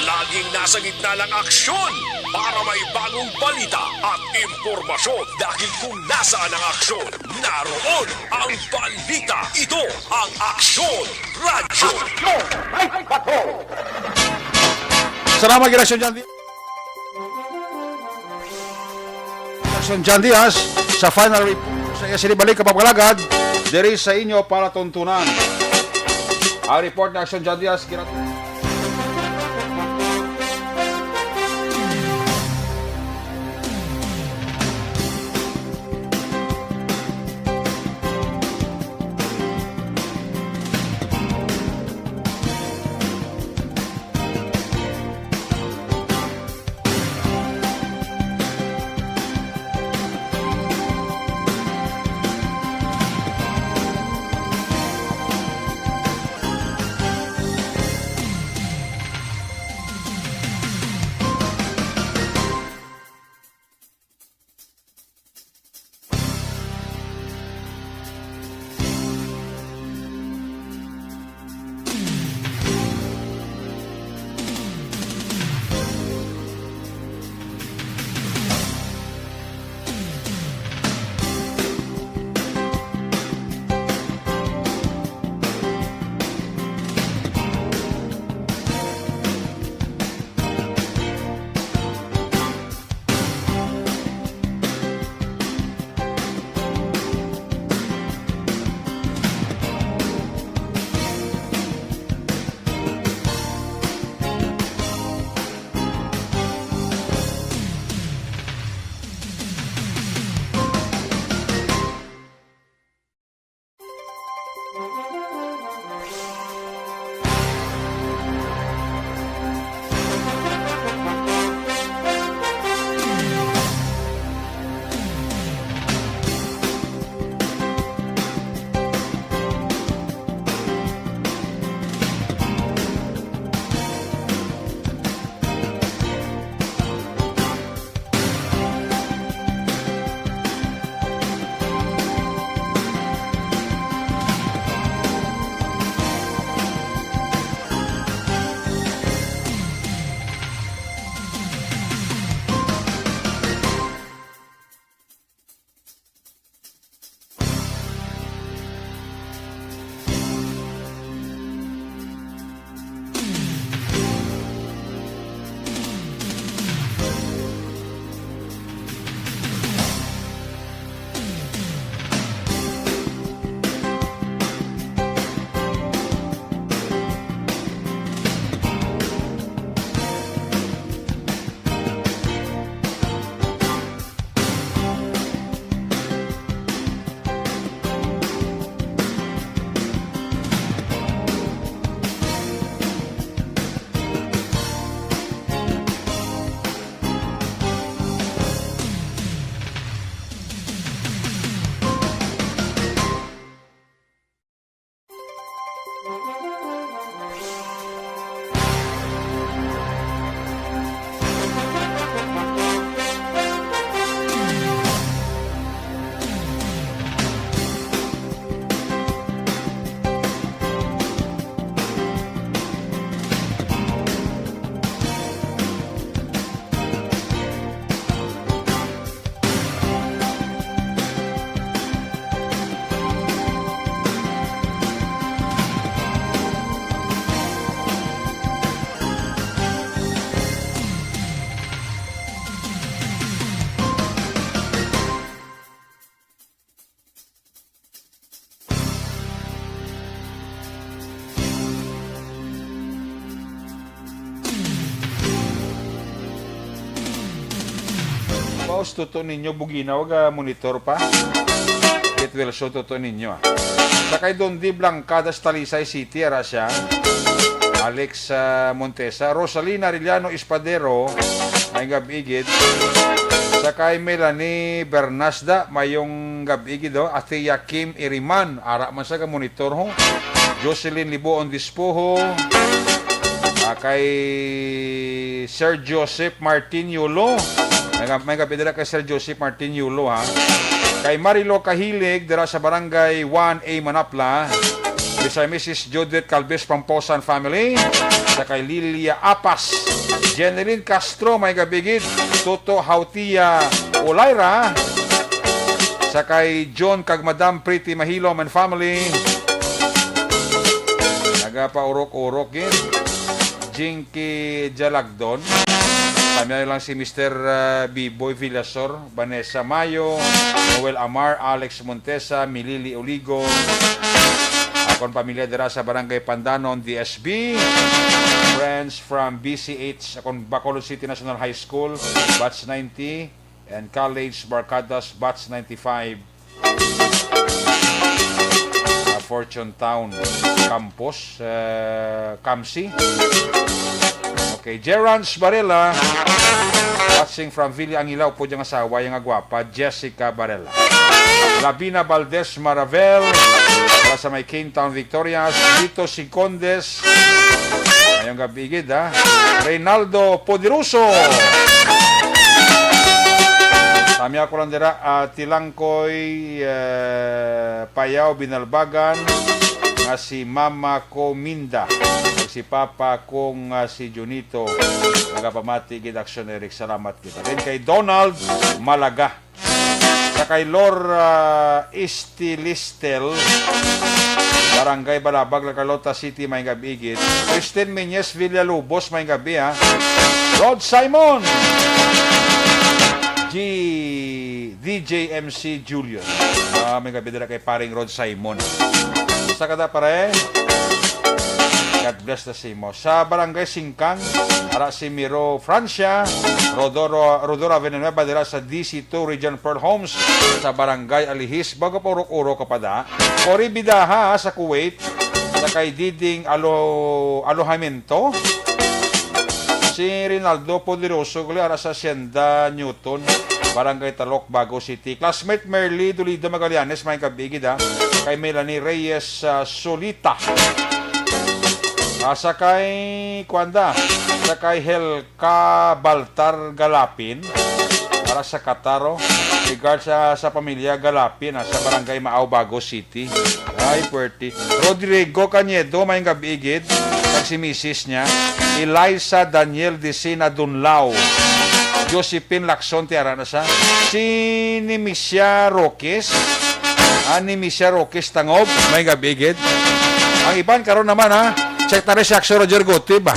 Laging nasa gitna ng aksyon para may bagong balita at impormasyon, dahil kung nasaan ang aksyon, naroon ang balita. Ito ang Aksyon Radyo. Aksyon! Ay, patrol! Salamat, Giracion John Diaz. Jackson John Diaz sa final report sa iya sinibalik, kapagkalagad, diri sa inyo palatuntunan. Ang report ni Action John Diaz, kinat- Tuto ninyo, Buginaw, ga monitor pa. Get well soon, Tuto ninyo, ah. Sa kay Don D Blanca, das Talisay City, ara siya. Alex, ah, Montesa. Rosalina Arellano Espadero, may gab-igid. Sa kay Melanie Bernasda, mayong gab-igid, oh. Athea Kim Iriman, ara man sa ga monitor, ho. Jocelyn Libuon Dispoho. Ah, kay Sir Joseph Martin Yulo. May, may gab-i dira kay Sir Joseph Martin Yulo, ha. Kay Marilo Kahilig, dira sa Barangay one A Manapla. Kay Missus Judith Calves Pamposan family. Sa kay Lilia Apas. Jeneline Castro, may gab-igid. Toto Hautia Olaira. Sa kay John kag Madam Pretty Mahilom and family. Nagapaurok-urok gid. Jinky Jalagdon. Kami lang si Mister, ah, Biboy Villasor, Vanessa Mayo, Noel Amar, Alex Montesa, Milili Oligo. Akon pamilya dira sa Barangay Pandanon, D S B. Friends from B C H, akon Bacolod City National High School, Batch ninety, and College Barcadas, Batch ninety-five. Sa Fortune Town Campus, uh, Camsi. Okay, Gerance Barela, watching from Villa Angilao po diyang asawa, yung agwapa, Jessica Barela. Lavina Valdez Maravel, para sa may King Town Victorias, Vito Sicondes, ngayong gabi gid, ha? Reynaldo Poderoso. Kami ako lang dira, ah, Tilangkoy, eh, Payaw, Binalbagan, nga si Mama ko Minda, ug si Papa ko nga si Junito, nagapamati gid Action Eric. Salamat kita. Then kay Donald Malaga, sa kay Lor, ah, Estilistel, Barangay Balabag, La Carlota City, may gab-igid. Kristen Menyes Villalobos, may gabi, ha. Rod Simon, G, D J M C Julius. Ah, may gabi dira kay paring Rod Simon. Sa kada pare, God bless the same mo. Sa Barangay Singkang, ara si Miro Francia, Rodoro, Rodora Villanueva, dira sa D C two Region four Homes, sa Barangay Alihis, bago pa urok-urok ka pa da. Cory Bidaha sa Kuwait, sa kay Diding Alo-, Alojamiento. Si Rinaldo Poderoso, gali ara sa Hacienda Newton, Barangay Talok, Bago City. Classmate Merly Dolido Magallanes, may kabigid, ha. Kay Melanie Reyes, ah, Solita. Ah, sa kay, kuwan da, sa kay Helka Baltar Galapin, para sa Kataro. Regards sa, sa pamilya Galapin, ah, sa Barangay Maaw, Bago City. Ay, puwerte. Rodrigo Cañedo, may gab-i gid. Kag si misis niya, Eliza Daniel Decina Dunlao. Josephine Lacson, tiara na sa. Si Nimisia Roques. Ah, Nimisia Roques Tangob, may gab-i gid. Ang iban karon naman, ha. Check ta rin si Axel Roger Gutib, ah.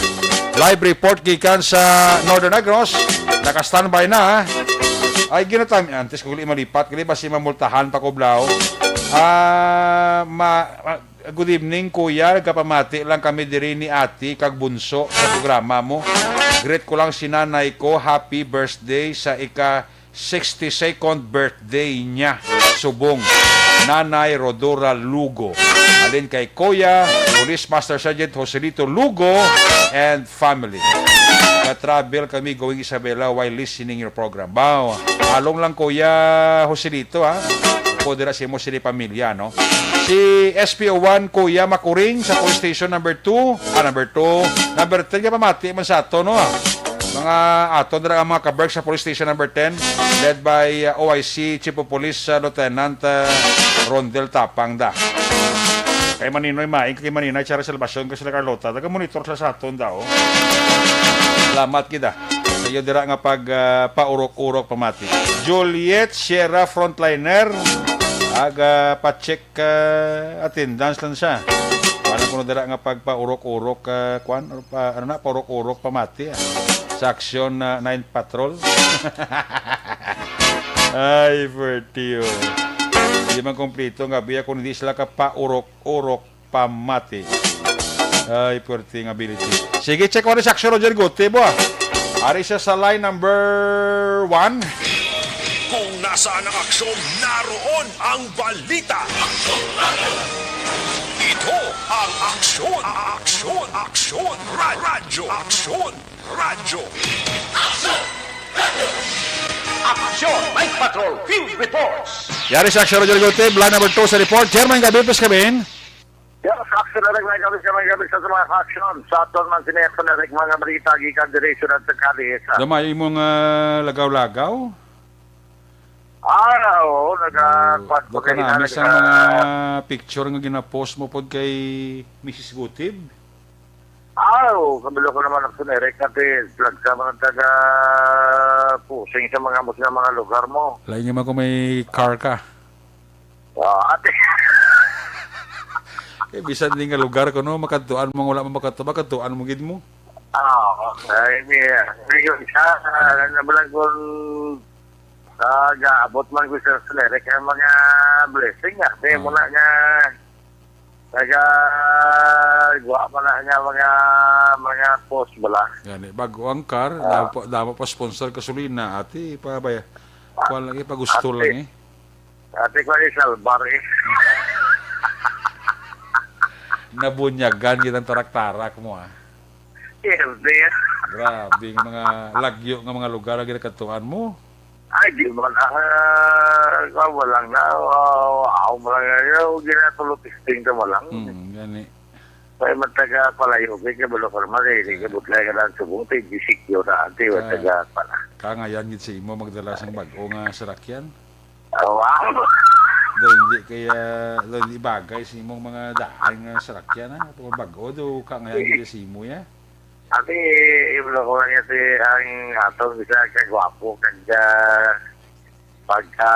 Live report gikan sa Northern Negros. Naka-standby na, ha. Ay, ginatam-, antes ko uli malipat, gali ba si mamultahan pa ko, Blau? Ah, ma-, ma-, good evening, kuya. Nagapamati lang kami diri ni ate kag bunso sa programa mo. Greet ko lang si nanay ko. Happy birthday sa ika sixty-second birthday niya. Subong, Nanay Rodora Lugo. Alin kay Kuya, Police Master Sergeant Joselito Lugo and family. Ka-travel kami going Isabela while listening your program. Baw, along lang Kuya Joselito, ha. Ko dira si mo sila pamilya, no? Si S P O one, Kuya Makuring sa police station number two. Ah, number two. Number three, nga pamati man sa ato, no? Mga ato dira ang mga kaberg sa police station number ten, led by, uh, O I C Chief of Police, uh, Lieutenant, uh, Rondel Tapang da. Kay Maninoy Maing, kay Maninoy Chara Salvacion, kay sila Carlota, taga-monitor sa, sa aton da, oh. Salamat kita. Sa iyo dira nga pag, uh, paurok-urok pamati. Juliet Sierra Frontliner, aga pa-check ka attendance lang siya. Wala kuno dira nga pagpaurok-urok, ah, kwan, pa, ano na, paurok-urok pamati, ah. Sa aksyon, ah, nine Patrol. Ay, puwerte, oh. Di man kompleto nga biya kung hindi sila ka paurok-urok pamati. Ay, puwerte nga ability. Sige, check ko na si Aksyon Roger Gutib, ah. Ari siya sa line number one. Saan ang aksyon, naroon ang balita. Ito ang Aksyon, Aksyon, Aksyon, Ra- Radyo Aksyon, Radyo. Aksyon! Night Patrol Field Reports! Yari sa Aksyon, Roger Gutib, line number two sa report. Chairman, gabi, please, Kabin. Yes, Aksyon, Eric, may gabi sa, may gabi sa mga aksyon. Sa aton man sini, Aksyon, Eric, mga balita, gikan diri, syudad sa Cadiz. Gamay imong, ah, lagaw-lagaw? Ah, oo, nagka-, Oo, kwan ko duka kayo na, na, miss ang nagka- mga picture nga ginapost mo pod kay Missus Gutib. Ah, oo, kabalo ko naman, Aksyon, Eric, natin, vlog sa mga taga pusing sa mga mus nga mga lugar mo. Lain naman kung may car ka. Ah, ate. Eh, bisan din nga lugar ko, no, makadtuan mo, wala mo makadto, makadtuan mo gid mo. Ah, okay. May, may yun siya, ah, nabalag kung, ah, gaabot man ko sa Aksyon, Eric, ang mga blessing nga. May Ah. muna nga, naga, guwa pa na nga mga, mga post bala. Gani, bago ang car, Ah. damo pa, damo pa sponsor gasolina, ate, pa ba, kuwan lang eh, pagusto Ate. lang eh. Ate, kuwan eh, salbar eh. Nabunyagan gid ang tarak-tarak mo, ah. Siyempre. Grabe nga mga lagyo nga mga lugar ang ginakadtuan mo. Ay, di man, ah, kuwan mo lang na, ah, ako mo lang, ah, yung ginatulo testing ka mo lang. Hmm, gani. Kaya mataga palayo, kaya kabalo ka naman, eh, hindi ka butlay ka lang subong, tayo, di secure na, ante, Ah. mataga pala. Kangayan gid sa imo, magdala sang bag-o nga sarakyan? Ah, wow. Daw hindi kaya, daw hindi bagay sa imong mga daan nga sarakyan, ha? Kung bag-o, daw kangayan gid sa imo, ya? Ate, imo lang ko lang yan, si, ang atong isa kagwapo, kag, ah, pagka,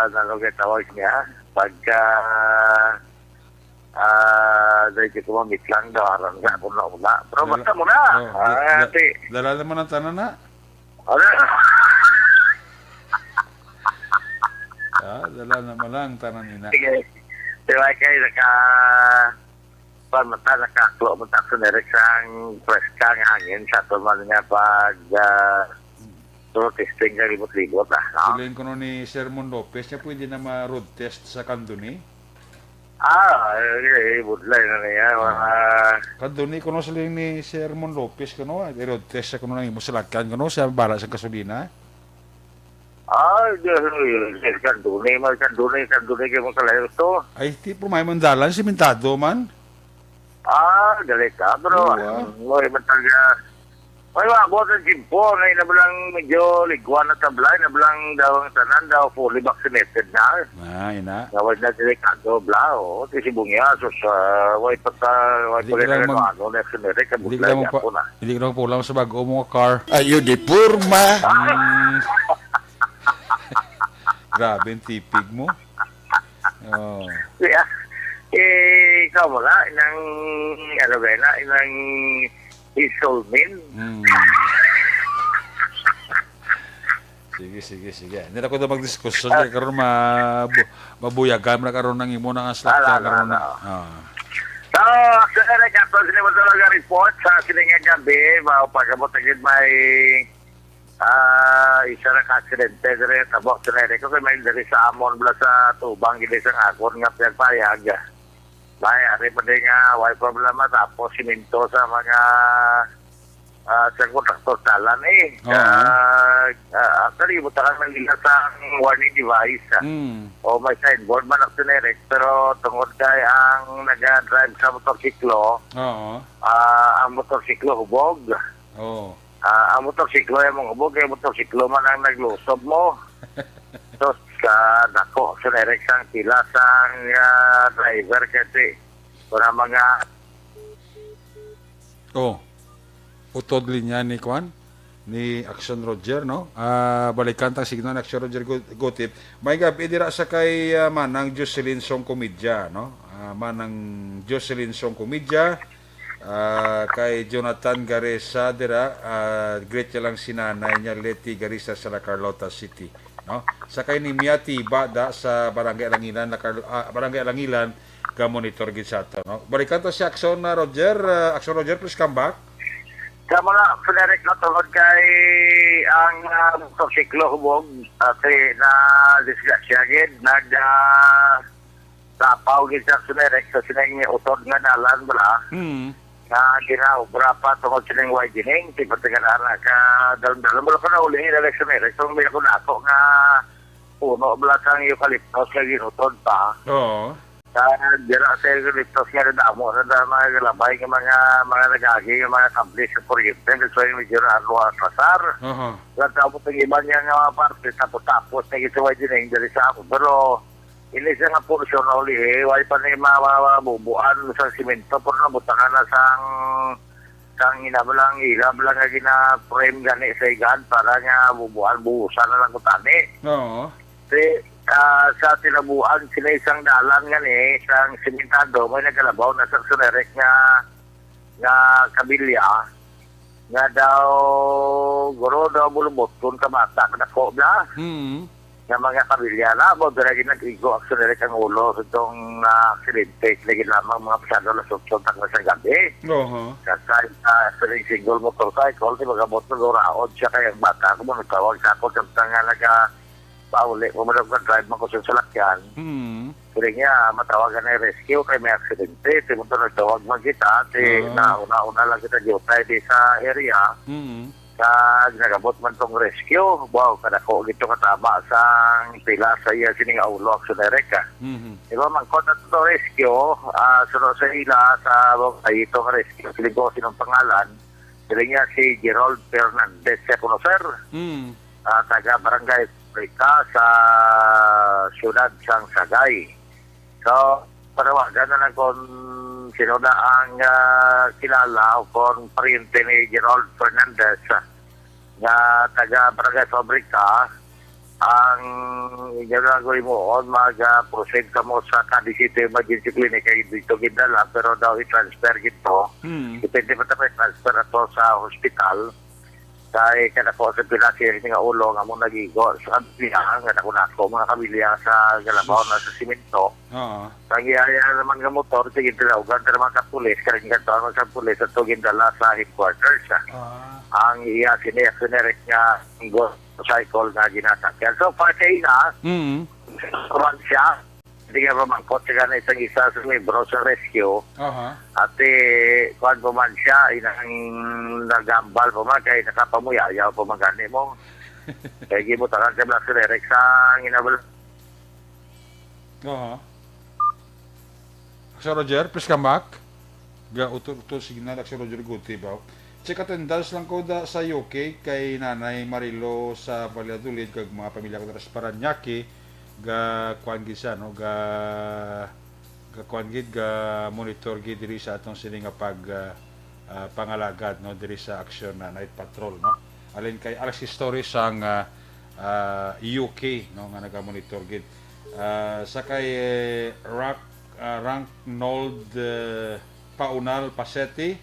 ano nga tawag niya? Pagka, ah, dahil ko mamit lang daw, aram sa akong nauna. Pero Dala-, basta mo na. oh, Ah, da-, da-, ate. Dala naman ang tanan na. Ano? Ah, dala naman lang tanan ina. Sige. Di ba, kay naka-, pa mata, nakaklo mo ta sa Aksyon, Eric, sang preska nga hangin sa ato man nga pag, ah, protesting ka libot-libot, ah, no? Siling ko no ni Sermon Lopez, niya pwede na ma-road test sa Candoni? Ah, eh, eh, budlay na niya, Ah. mga Candoni, kuno siling ni Sermon Lopez, kuno, i-road test sa kuno nang imo salakyan, kuno, siya bala sa gasolina. Ah, di, di, di, Candoni, may Candoni, Candoni kay makalayo to. Ay, di, pero may mandalan, simentado man. Ah, gali ka, pero, Oo, ah. ah, may mataga, may maabot ang timpo, na inabalang medyo ligwa na tablay, nabalang daw ang tanan, daw fully vaccinated na. Ah, ina. Nga wala na delikado, bla, oo. Ti si Bungya, sus, ah, way pa ta-, way Di pa ka lang rin mag-, ano, na sinere, di ka kabutlay lang niya magpa-, po na. Di ka lang magpaulam sa bag-o mo nga car. Ayo, di porma. Hmm. Grabe ang tipig mo. Oh. Yeah. Eh, ikaw wala, inang, ano ba na, inang insulmin. Hmm. Sige, sige, sige. Hindi na ko na magdiskusyon. Ah. Kaya karon mabu-, mabuyagan na karon ang imo na nga slot Ala, ka karon ala, na. ala. Ah. So, actually, nagkataon sila mo talaga report sa sining nga gabi, mao pagkabot na gid may, ah, isa na ka aksidente dire, tabok sa nere ko, kay may diri sa amon, bala sa tubang, gid sa akon nga pinagpayag. May, ari pa din nga, way problema, tapos siminto sa mga ah, sa kontraktor dalan, eh. Oo. Ah, ah, actually, butakan man nila sa warning device, ah. Mm. O may signboard man ang sinerik, pero tungod kay ang naga-drive sa motorsiklo, Oo. ah, ang motorsiklo hubog. Oo. Ah, ang motorsiklo ay mong hubog, kay motorsiklo man ang naglusob mo. So, sa dako, sinerik sang pila sang, ah, driver kasi wala mga Oh. Utod linya ni Kwan, ni Action Roger, no? Ah, balikan tang signal ni Action Roger Gu-, Gutip. May gabi dira sa kay, ah, Manang Jocelyn Song Comedya, no? Ah, Manang Jocelyn Song Comedya, ah, kay Jonathan Garesa dira, ah, greet niya lang si nanay niya, Leti Garesa sa La Carlota City, no? Sa kay ni Mia Tiba da sa Barangay Alangilan, La Carl-, ah, Barangay Alangilan, ga-monitor gid sa ato, no? Balikan ta si Action na Roger. Ah, Action Roger, please come back. Sa mga Frederick, no, tungod kay ang, ah, motorsiklo hubog, ati na disgrasya gid, nag, ah, tapaw gid sa Frederick sa sining utod nga dalan bala, Hmm. nga ginaobra pa tungod sining widening, ti pati ka na ka dalan-dalan. Wala ko na uli na sa Frederick, so may ako na ako nga puno bala sang eucalyptus nga ginutod pa. Oo. Sa dira sa eucalyptus nga damo na, na mga galabay nga mga, mga nagagi nga mga kable sa kuryente, so yung medyo na ano, atrasar. Aha. Sa tapos ang iba niya nga mga parte, tapos-tapos na gisuway din yung dali sa ako. Pero, ini siya nga portion na uli, eh, way pa na yung mga, mga, mga bubuan sa simento, pero nabutangan na sang, sang ina mo lang, ila mo lang nga gina-frame gani sa igad para nga bubuan, buhusan na lang kutani. Oo. Si, ah, sa tinabuan, sila isang dalan gani, sang simentado, may nagkalabaw na sa Sonerec nga, nga kabilya, nga daw, guro daw, bulubot, kung kabata, kadako na. Hmm. Nga mga kabilya na, mo dira ginag-igo, actually, ang ulo, sa itong na aksidente, lagi lamang mga pasado alas otso, tanggal sa gabi. Oho. Sa, sa, sa, sa single motorcycle, di ba, kabot na, guraod siya, kaya ang bata, kung mo nagtawag sa ako, sa mga naga, pauli, kung mo nag-drive man ko sa salakyan. Hmm. Pwede niya, matawagan na yung rescue, kay may aksidente, di mo to nagtawag man kita, di Ah. na, una-una lang kita, diutay, di sa area. Hmm. Kag nagabot man tong rescue, wow, kadako gito kataba sang pila sa iya sining aulo, aksyonere ka. Mhm. Di ba, mangkot na to rescue, ah, suno sa ila, sa, ay, itong rescue, siling ko, sinong pangalan, dili niya si Gerald Fernandez, siya kuno, sir. Mm. Ah, taga Barangay Rica sa siyudad sang Sagay. So, panawagan na lang kung sino na ang, ah, kilala o kung pariente ni Gerald Fernandez, ah, nga taga Barangay Fabrica, ang inyo na lang himuon, mag, ah, proceed kamo sa Cadiz City Emergency Clinic, kay dito gindala, pero daw i-transfer gito. Hmm. Depende pa tayo transfer ato sa hospital. Kay kada po sa pinakiri nga ulo nga mo nagigo sa pamilya, nga dako-dako mga pamilya sa galabaw na sa simento. Oo. Ang iya naman nga motor, sige, tinawgan, pero mga kapulis, kaya ginagawa sa pulis at gindala sa headquarters. Ah. Ang iya sini, generic nga motorcycle nga ginasakyan. So, far kay na, Mm. kuwan siya, hindi nga mamangkot siya na isang isa sa membro sa rescue. Aha. At, eh, kuwan pa man siya, inang nagambal pa man, kay nakapamuyayaw pa man gani mo. Kay gibutangan siya black generic sa ginabal- Aha. Sir Roger, please come back. Ga utol-utol signal, Sir Roger Guti ba? Check attendance lang ko da sa U K kay Nanay Marilo sa Valladolid kag mga pamilya ko dira sa Parañaque, ga kuan gid siya, no? Ga, ga kuan gid, ga monitor gid diri sa atong sini nga pag, ah, ah, pangalagad, no, diri sa aksyon na night patrol, no? Alin kay Alex Story sang, ah, ah, U K, no, nga nagamonitor gid. Ah, sa kay, eh, Rock ah, Rank Nold, eh, Paunal Paseti,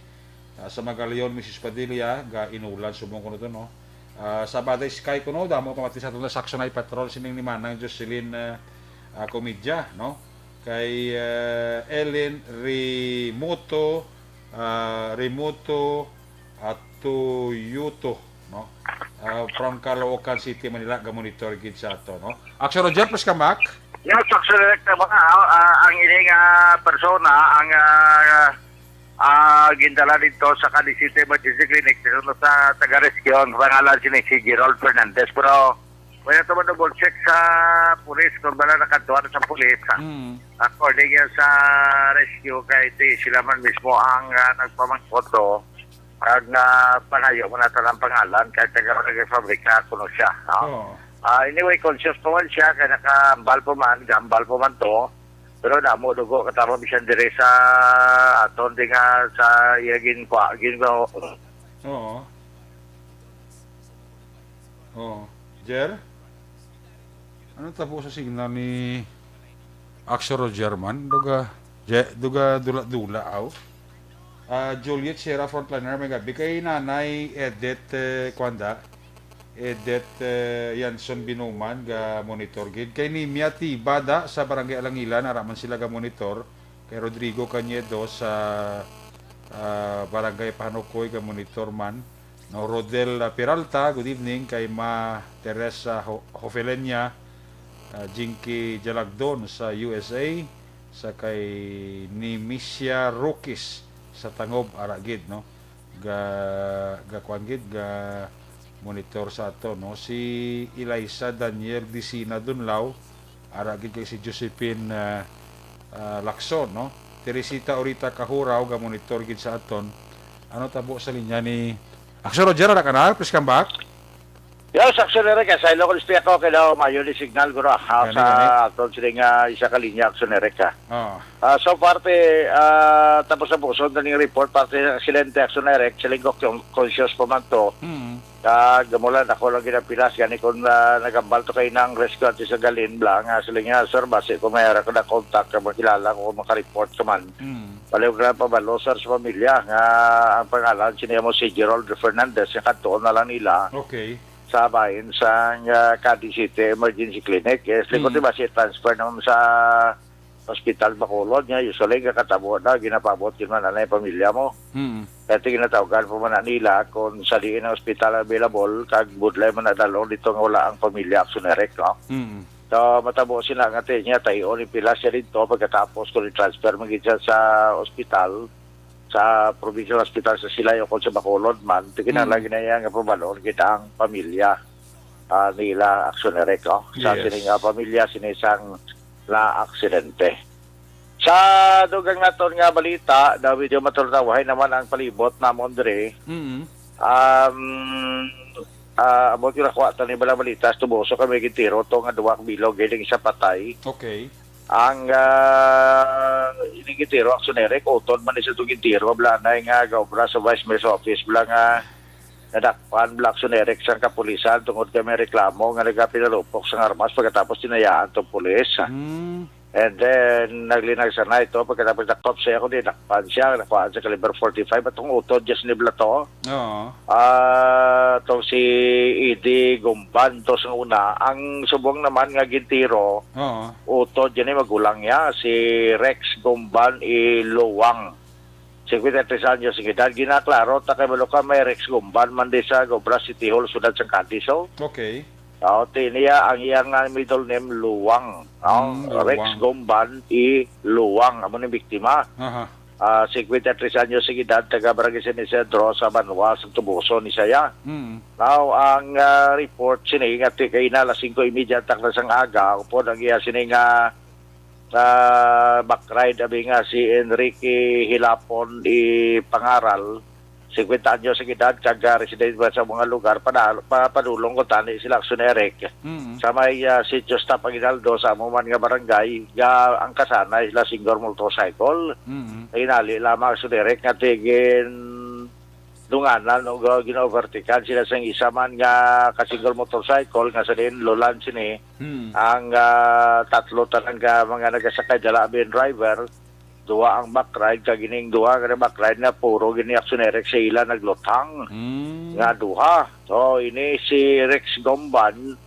ah, sa Magallaon, Missus Padilla, ga inulan subong kuno to, no? Ah, sa Baday Sky kuno, damo ka mati sa atong Saxonite Patrol, sining ni Manang Jocelyn, eh, ah, Comedia, no? Kay, eh, Ellen Rimuto, ah, Rimuto, Atuyuto, no? Ah, from Caloocan City, Manila, ga-monitor gid sa ato, no? Action Roger, please come back. Yes, Action Director, mga, ah, ang ini nga persona, ang, ah, ah, gindala dito sa Cadiz City Emergency Clinic, dito sa taga-rescue, ang pangalan sini si Gerald Fernandez. Pero, wala to man double check sa pulis, kung wala nakatuan sa pulis, ha? Mm. According yan sa rescue, kay di sila man mismo ang, ah, nagpamangkot do. Kag nga pangayo mo na talang pangalan, kahit taga, taga fabrika, kuno siya, no? Oo. Ah, anyway, conscious pa man siya, kaya nakahambal pa man, gambal pa man to. Pero damo dugo, katama bisan dire sa aton, di nga sa iya gin-, kwa-, gin-, Oo. Oo. Jer? Ano tabo sa signal ni Axel Roger man? Duga, Je-, duga dula-dula, aw. Ah, Juliet Sierra Frontliner, may gabi kay Nanay Edith, eh, Kwanda. Edith, eh, Yanson Binuman, ga monitor gid. Kay Nimia Tibada sa Barangay Alangilan, ara man sila ga monitor. Kay Rodrigo Cañedo sa, ah, Barangay Pahanukoy, ka monitor man. No, Rodel, ah, Peralta, good evening. Kay Ma Teresa Ho-, Hofelenia, ah, Jinky Jalagdon sa U S A, sa kay Nimisia Rokis sa Tangob, ara gid, no? Ga, ga kuan gid, ga monitor sa ato, no? Si Eliza Daniel Disina Dunlaw, ara gid kay si Josephine, ah, ah, Lacson, no? Teresita Orita Kahuraw, ga monitor gid sa aton. Ano tabo sa linya ni Action Roger, ara ka na? Please come back. Yes, Action Eric, sa ilo ko, ako kay daw mayo ni signal, guro, ah, Gani, sa gani. aton sini nga isa ka linya, Action Eric, ah. Oh. Ah, so, parte, ah, tapos sa puso, daling report, parte ng aksidente, Action Eric, siling ko, con-, conscious pa man to. Mm. Kag mula na ako lang ginapilas, gani kung, ah, nagambal to kay nang rescue at sa Galin, bla, nga sila nga, "Sir, basi kung may ara ko na contact ka, makilala ko, kung makareport ka man." Mm. Baliw ka na pabalo, sir, sa pamilya, nga ang pangalan, siniya mo si Gerald Fernandez, nga kadtuon na lang nila Okay. sa bahin sa, ah, Cadiz City Emergency Clinic. Eh, sila ko, Mm. di ba, si transfer naman sa Hospital Bacolod, nga usually, kakatabo na, ginapabot yun man, anay pamilya mo. Mm. Kaya ito ginatawgan po man na nila kung sa diin ang hospital available, kag budlay man na dalong dito nga wala ang pamilya, Action Eric, no? Mm. So, matabo sila nga ti-, niya, tayo ni pila siya dito, pagkatapos kung i-transfer man gid siya sa ospital, sa provincial hospital sa Silay o kung sa Bacolod man, ti kinahanglan Mm. gid na iya nga pabalon gid ang pamilya, ah, nila, Action Eric, no? Sa Yes. sini nga pamilya, sini sang na aksidente. Sa dugang naton nga balita, daw medyo matultawahay naman ang palibot namon diri. Mm. Um, ah, amo gyud nakuha ta ni bala balita, tubuso kami gintiro to nga duwa ka bilog, giling sa patay. Okay. Ang, ah, ini gintiro, Action Eric, utod man ni sa to gintiro, bala na nga gaobra sa Vice Mayor's Office, bala nga nadakpan, bala, Action Eric, sang kapulisan tungod kay may reklamo nga nagapinalupok sang armas pagkatapos tinayaan tong pulis. Mm. And then, naglinag sa na ito. Pagkatapos nakop siya, kundi nakpan siya, nakuhaan sa caliber forty-five. Atong utod, just ni bala to. Oo. Ah, tong si Eddie Gumban to sa una. Ang subong naman nga gintiro, Oo. utod, yan ay magulang niya, si Rex Gumban Iluwang. Cincuenta y tres anyos ang edad. Ginaklaro ta kay Baluka may Rex Gumban man di sa Gobra City Hall, siyudad sang Cadiz, oh. Okay. Oh, ti niya ang iyang, ah, middle name, Luwang, no? Mm, Luwang. Rex Gumban I. Luwang, amo ni biktima. Aha. Ah, cincuenta y tres anyos ang edad, taga Barangay San Isidro sa Banwa, sa Tubuso ni saya. Mm. Now, ang, ah, report sini nga ti-, kay na alas singko y media takna sang aga, upod ang iya sini nga, ah, back ride, abi nga si Enrique Hilapon I. Pangaral, cincuenta anyos ang edad, kag, ah, residente man sa mga lugar, pada-, pa-, padulong ko tani sila, Action Eric. Mm. Sa may, ah, Sitio Staff Aguinaldo, sa amo man nga barangay, ga, ang kasanay sila single motorcycle. Mm. Hinali lamang, Action Eric, nga tigin dunganan o ga-, gina-overtakean sila sang isa man nga ka-single motorcycle nga sa diin lulan sini. Mm. Ang, ah, tatlo tanan ka mga nagasakay, dala abi ang driver, duha ang back ride, kag ining duha ka back ride na puro gini, Action Eric, sa ila nagluthang Mm. nga duha. So, ini si Rex Gomban,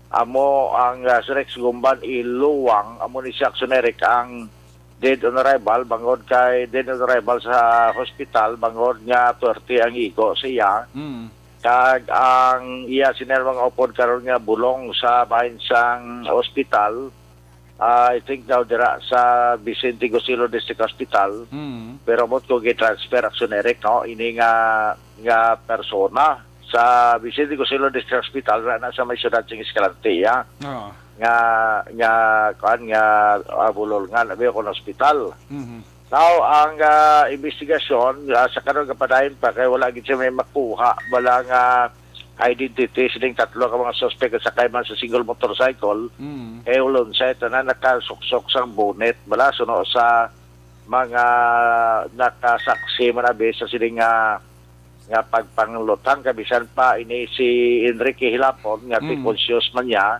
amo ang, ah, si Rex Gomban Iluwang, amo ni si Action Eric ang dead on arrival, bangod kay dead on arrival sa hospital, bangod nga puwerte ang igo sa iya. Mm. Kag ang iya sini mga upod karon nga bulong sa bahin sang hospital, ah, I think daw dira sa Vicente Gusilo District Hospital. Mm. Pero amot ko gi-transfer, Action Eric, no? Ini nga, nga persona sa Vicente Gusilo District Hospital, na, na sa may siyudad sing Escalante, ya. Oo. Nga, nga, kuan, nga, ah, bulol nga, nabi ko hospital. Mhm. Now, ang, ah, investigasyon, ah, sa karon kapadayon pa, kay wala gid siya may makuha, wala nga identity sining tatlo ka mga suspect sa kay man sa single motorcycle. Mm. Kay ulon sa ito na nakasuksok sang bonnet, bala, suno sa mga nakasaksi man abi sa sini nga, nga pagpanglutang, kabisan pa ini si Enrique Hilapon, nga Mm. conscious man niya,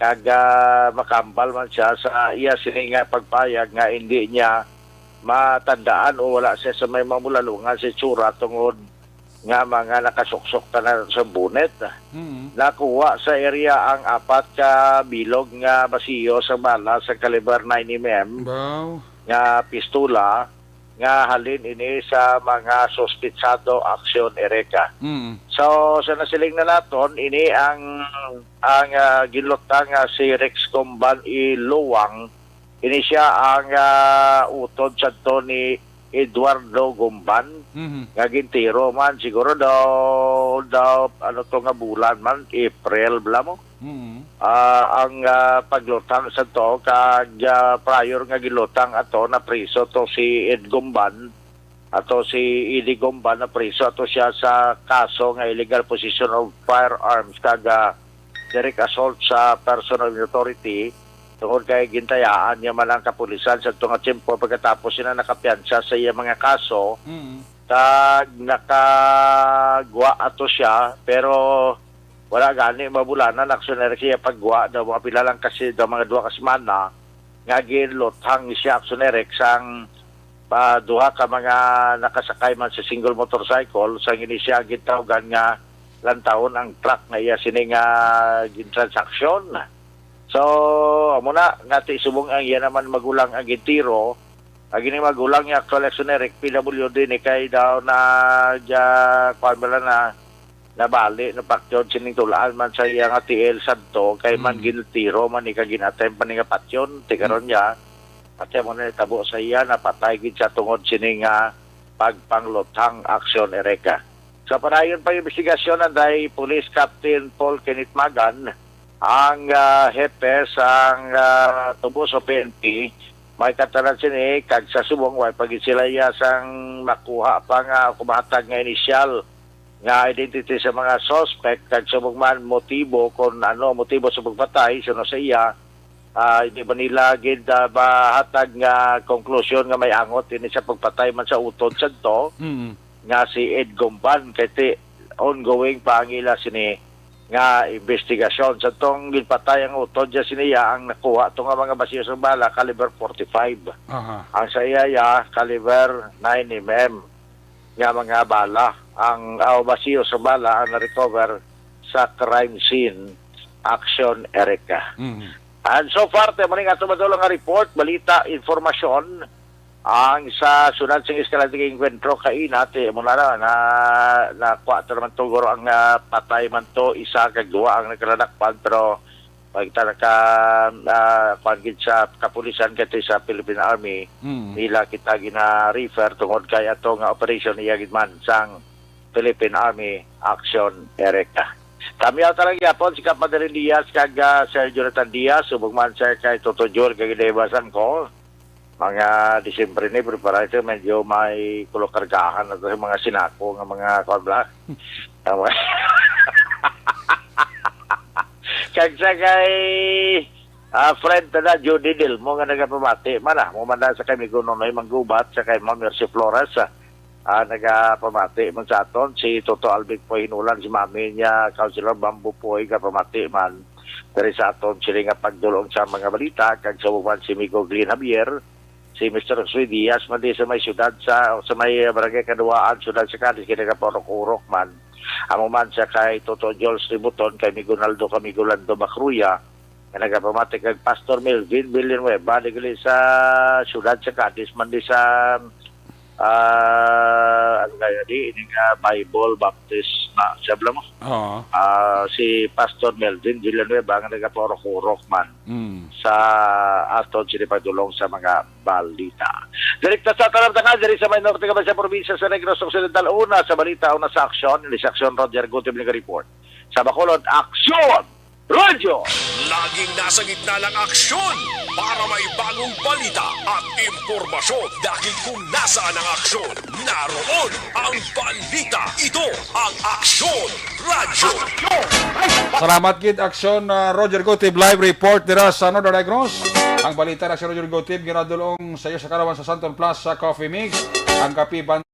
kag, ah, makambal man siya sa iya sini nga pagpayag nga hindi niya matandaan o wala siya sa may mamulalungan sa itsura tungod nga mga nakasuksok tanan sa bonnet. Mm. Nakuha sa area ang apat ka bilog nga basiyo sa bala sa caliber nine M M Wow. nga pistola, nga halin ini sa mga suspitsado, Aksyon Ereka. Mm. So, sa nasiling na naton, ini ang, ang, ah, ginlutang nga si Rex Gomban Iluwang. Ini siya ang, ah, utod sadto ni Eduardo Gomban, Mhm. nga gintiro man. Siguro daw, daw, ano to nga bulan man, April, bala mo? Mhm. Ah, ang, ah, paglutang sa to, kag, ah, prior nga gilutang ato, napriso to si Ed Gomban, ato si Eddie Gomban, napriso ato siya sa kaso nga illegal possession of firearms kag, ah, direct assault sa person of authority, tungod kay gintayaan niya man ang kapulisan sa tunga tiyempo pagkatapos sila nakapiyansa sa iya mga kaso, Mm. kag nakagwa ato siya, pero wala gani mabulanan, Aksyon Erek, siya paggwa daw mga pila lang kasi daw mga duha ka semana nga ginluthang siya, Aksyon Erek, sang pa duha ka mga nakasakay man sa single motorcycle, sang ini siya ang gintawgan nga lantawon ang truck nga iya sini nga gintransaksyon. So, amo na, nga ti subong ang iya naman magulang ang gintiro. Ang ini magulang niya, actual, Aksyon Erek, P W D ni, kay daw na, ja, kuwan bala na, nabali, napaktyon sining tulaan man sa iya nga tiil sadto, kay man Mm. ginatiro man ni, kag ginatem pa ni nga patyon, ti karon Mm. niya, patay mo na nitabo sa iya, napatay gid siya tungod sini nga pagpangluthang, Aksyon Ereka. Sa padayon pang investigasyon, anday Police Captain Paul Kenneth Magan, ang, ah, hepe sang, ah, tubo sa P N P, may katanan sini, kag sa subong, way pa gid sila iya sang makuha pa nga kumahatag nga inisyal nga identity sa mga suspect, kag subong man motibo, kung ano motibo sa pagpatay, suno sa iya, ah, hindi ba nila gid, ah, mahatag nga konklusyon nga may angot ini sa pagpatay man sa utod sadto Mm. nga si Ed Gomban, kay ti ongoing pa ang ila sini nga investigasyon. Sa tong ginpatay ang utod niya siniya, ang nakuha to nga mga basiyo sa bala, caliber forty-five. Aha. Ang sa iya, ya, caliber nine M M nga mga bala. Ang, ah, basiyo sa bala ang na-recover sa crime scene, Action Erica. Mhm. And so far, te, maning ato madulong nga report, balita, informasyon, ang sa sunod sing Escalante kay Encuentro kaina, te, mo na, na, na, nakuha to naman to, guro ang, ah, patay man to, isa kag duwa ang nagkaladakpan, pero pag ta naka, ah, kuwan gid sa kapulisan, kay sa Philippine Army, Mm. nila kita gina-refer tungod kay ato nga operation iya gid man sang Philippine Army Action Erica. Kami ang talang yapon, si Kapadre Diaz kag, ah, Sir Jonathan Diaz, subong man sa kay Toto Jor, kag Deva Sangko. Mga Disyembre ni, pero para ito, medyo may kulo kargahan na to sa mga sinako nga mga, kuwan bala. Tama. Kag sa kay, ah, friend ta na, Judy Delmo, nga nagapamati man, ah, mo man na sa kay Migo Nonoy Manggubat, sa kay Ma'am Mercy Flores, ah, ah, nagapamati man sa aton, si Toto Alvin po Hinulan, si Mami niya, Councilor Bambo Poy, gapamati man. Diri sa aton sini nga pagdulong sa mga balita, kag sa uban si Migo Glenn Javier, si Mister Josué Diaz, man di sa may siyudad sa, sa may, uh, barangay Kaduaan, siyudad sa Cadiz, kini ka paurok-urok man. Amo man sa kay Toto Jules Ributon, kay Migo Naldo, kay Migo Lando Macruya, nga nagapamati kag Pastor Melvin Villanueva, di gali sa siyudad sa Cadiz, man di sa, ah, ano kaya di, ini nga Bible Baptist na, siya bala mo? Oo. Ah, si Pastor Melvin Villanueva nga nagapaurok-urok man Mm. sa aton sini pagdulong sa mga balita. Direkta sa talamtangan diri sa may norte kami sa probinsya sa Negros Occidental, una sa balita, una sa aksyon, ini sa aksyon, Roger Gutib nga report. Sa Bacolod, aksyon! Radyo! Laging nasa gitna ng aksyon para may bagong balita at impormasyon. Dahil kung nasaan ang aksyon, naroon ang balita. Ito ang Aksyon Radyo. Salamat gid, Aksyon, ah, Roger Gutib, live report dira sa Northern Negros. Ang balita na si Roger Gutib, ginadulong sa iyo sa karawan sa Santon Plaza Coffee Mix. Ang kape ban-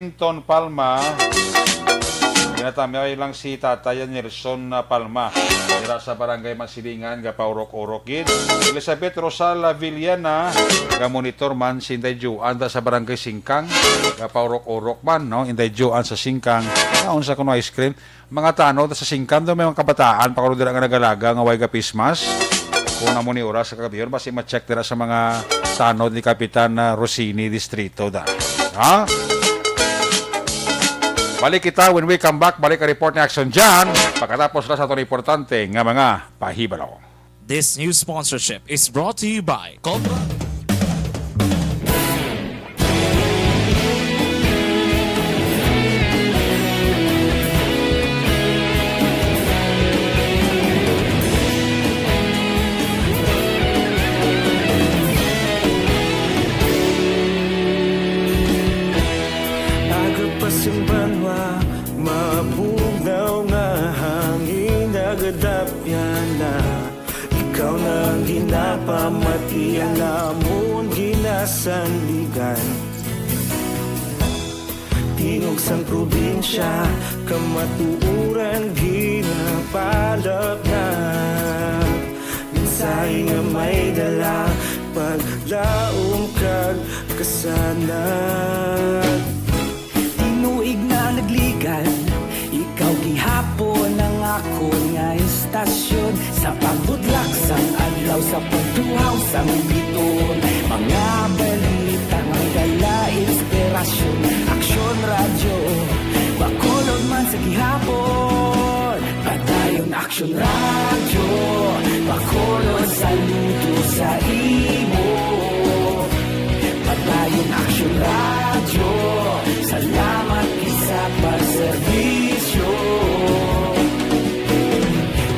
Anton Palma. Ginatamyay lang si Tatay Nelson Palma. Dira sa Barangay Masilingan, gapaurok-urok gid. Elizabeth Rosal Villena, ga-monitor man si Inday Joan da sa Barangay Singkang. Gapaurok-urok man, no? Inday Joan sa Singkang. Naon sa kuno ice cream? Mga tanod sa Singkang, do may mga kabataan pa kuno dira nga nagalaga nga way gapismas. Kung amo ni oras sa kagabihon, basi ma-check dira sa mga tanod ni Kapitan, ah, Rosini Distrito da. Ha? Balik kita when we come back. Balik ang report ni Action Jan. Pagkatapos na sa aton importante nga mga pahibalo. This news sponsorship is brought to you by Cobra. Aga pa sing banwa, mabugnaw nga hangin, nagadapyan na. Ikaw na ang ginapamati, ang amon ginasandigan. Tingog sang probinsya, kamatuoran ginapalapnag. Mensahe nga may dala, paglaom kag kasanag. Tinuig na nagligan, ikaw gihapon ang akon nga istasyon. Sa pagbutlak sang adlaw, sa pagtuhaw sang bituon, mga balita nga dala inspirasyon. Aksyon Radyo, Bacolod man sa gihapon. Padayon Aksyon Radyo, Bacolod, saludo sa imo. Padayon Aksyon Radyo, salamat gid sa pagserbisyo.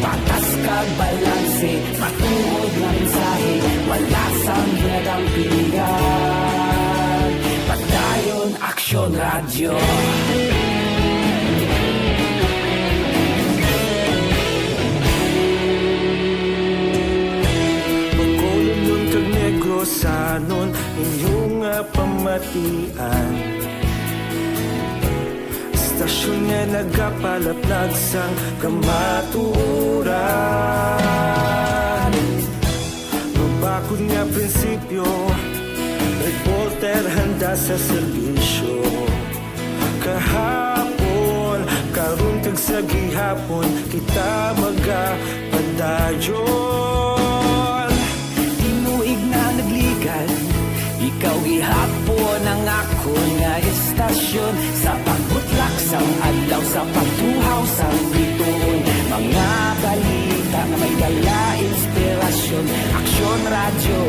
Patas kag balanse, matuod nga mensahe, wala sang ginadampigan. Padayon Aksyon Radyo. Bacolodnon kag Negrosanon, inyo nga pamatian. Istasyon nga nagapalapnag sang kamatuoran. Mabakod nga prinsipyo, reporter handa sa serbisyo. Kahapon, karon kag sa gihapon, kita magapadayon. Tinuig na nagligan, ikaw gihapon ang akon nga istasyon. Sa pagbutlak sang adlaw, sa pagtuhaw sang bituon, mga balita nga may dala inspirasyon. Aksyon Radyo,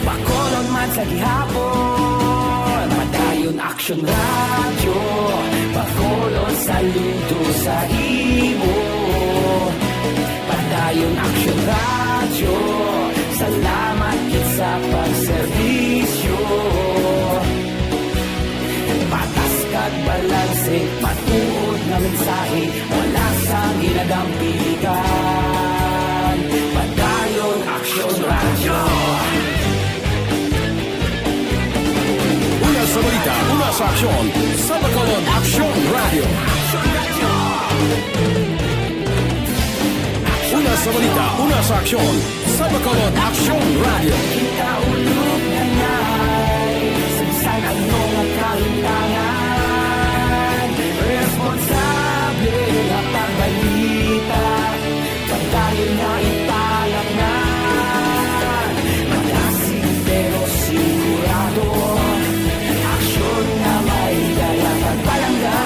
Bacolod man sa gihapon. Padayon Aksyon Radyo, Bacolod, saludo sa imo. Padayon Aksyon Radyo, salamat gid sa pagserbisyo. Patas kag balanse, matuod nga mensahe, wala sang ginadampigan. Padayon Aksyon Radyo. Una sa balita, una sa aksyon, sa Bacolod Aksyon Radyo. Una sa balita, una sa aksyon, sa Bacolod Aksyon Radyo. Kita ulog na nai, sa bisan ano nga kalintangan, responsable nga pagbalita. Padayon nga ipalapngan, malasig pero sigurado. Aksyon nga may dala pagpalangga.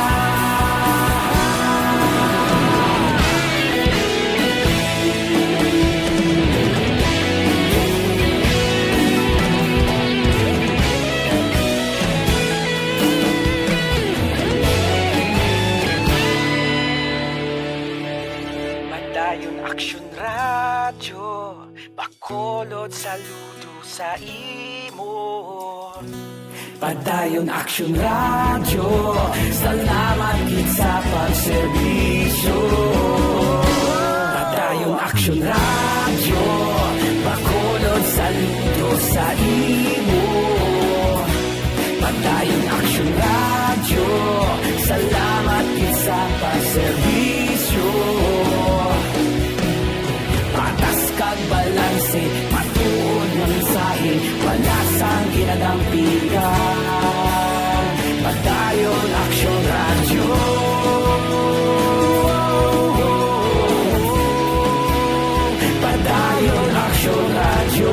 Padayon Aksyon Radyo, Bacolod, saludo sa imo. Padayon Aksyon Radyo, salamat gid sa pagserbisyo. Padayon Aksyon Radyo, Bacolod, saludo sa imo. Padayon Aksyon Radyo. Salamat gid sa pagserbisyo. Patas kag balanse, matuod nga mensahe, wala sang kinadampigan. Padayon Aksyon Radyo. Padayon Aksyon Radyo.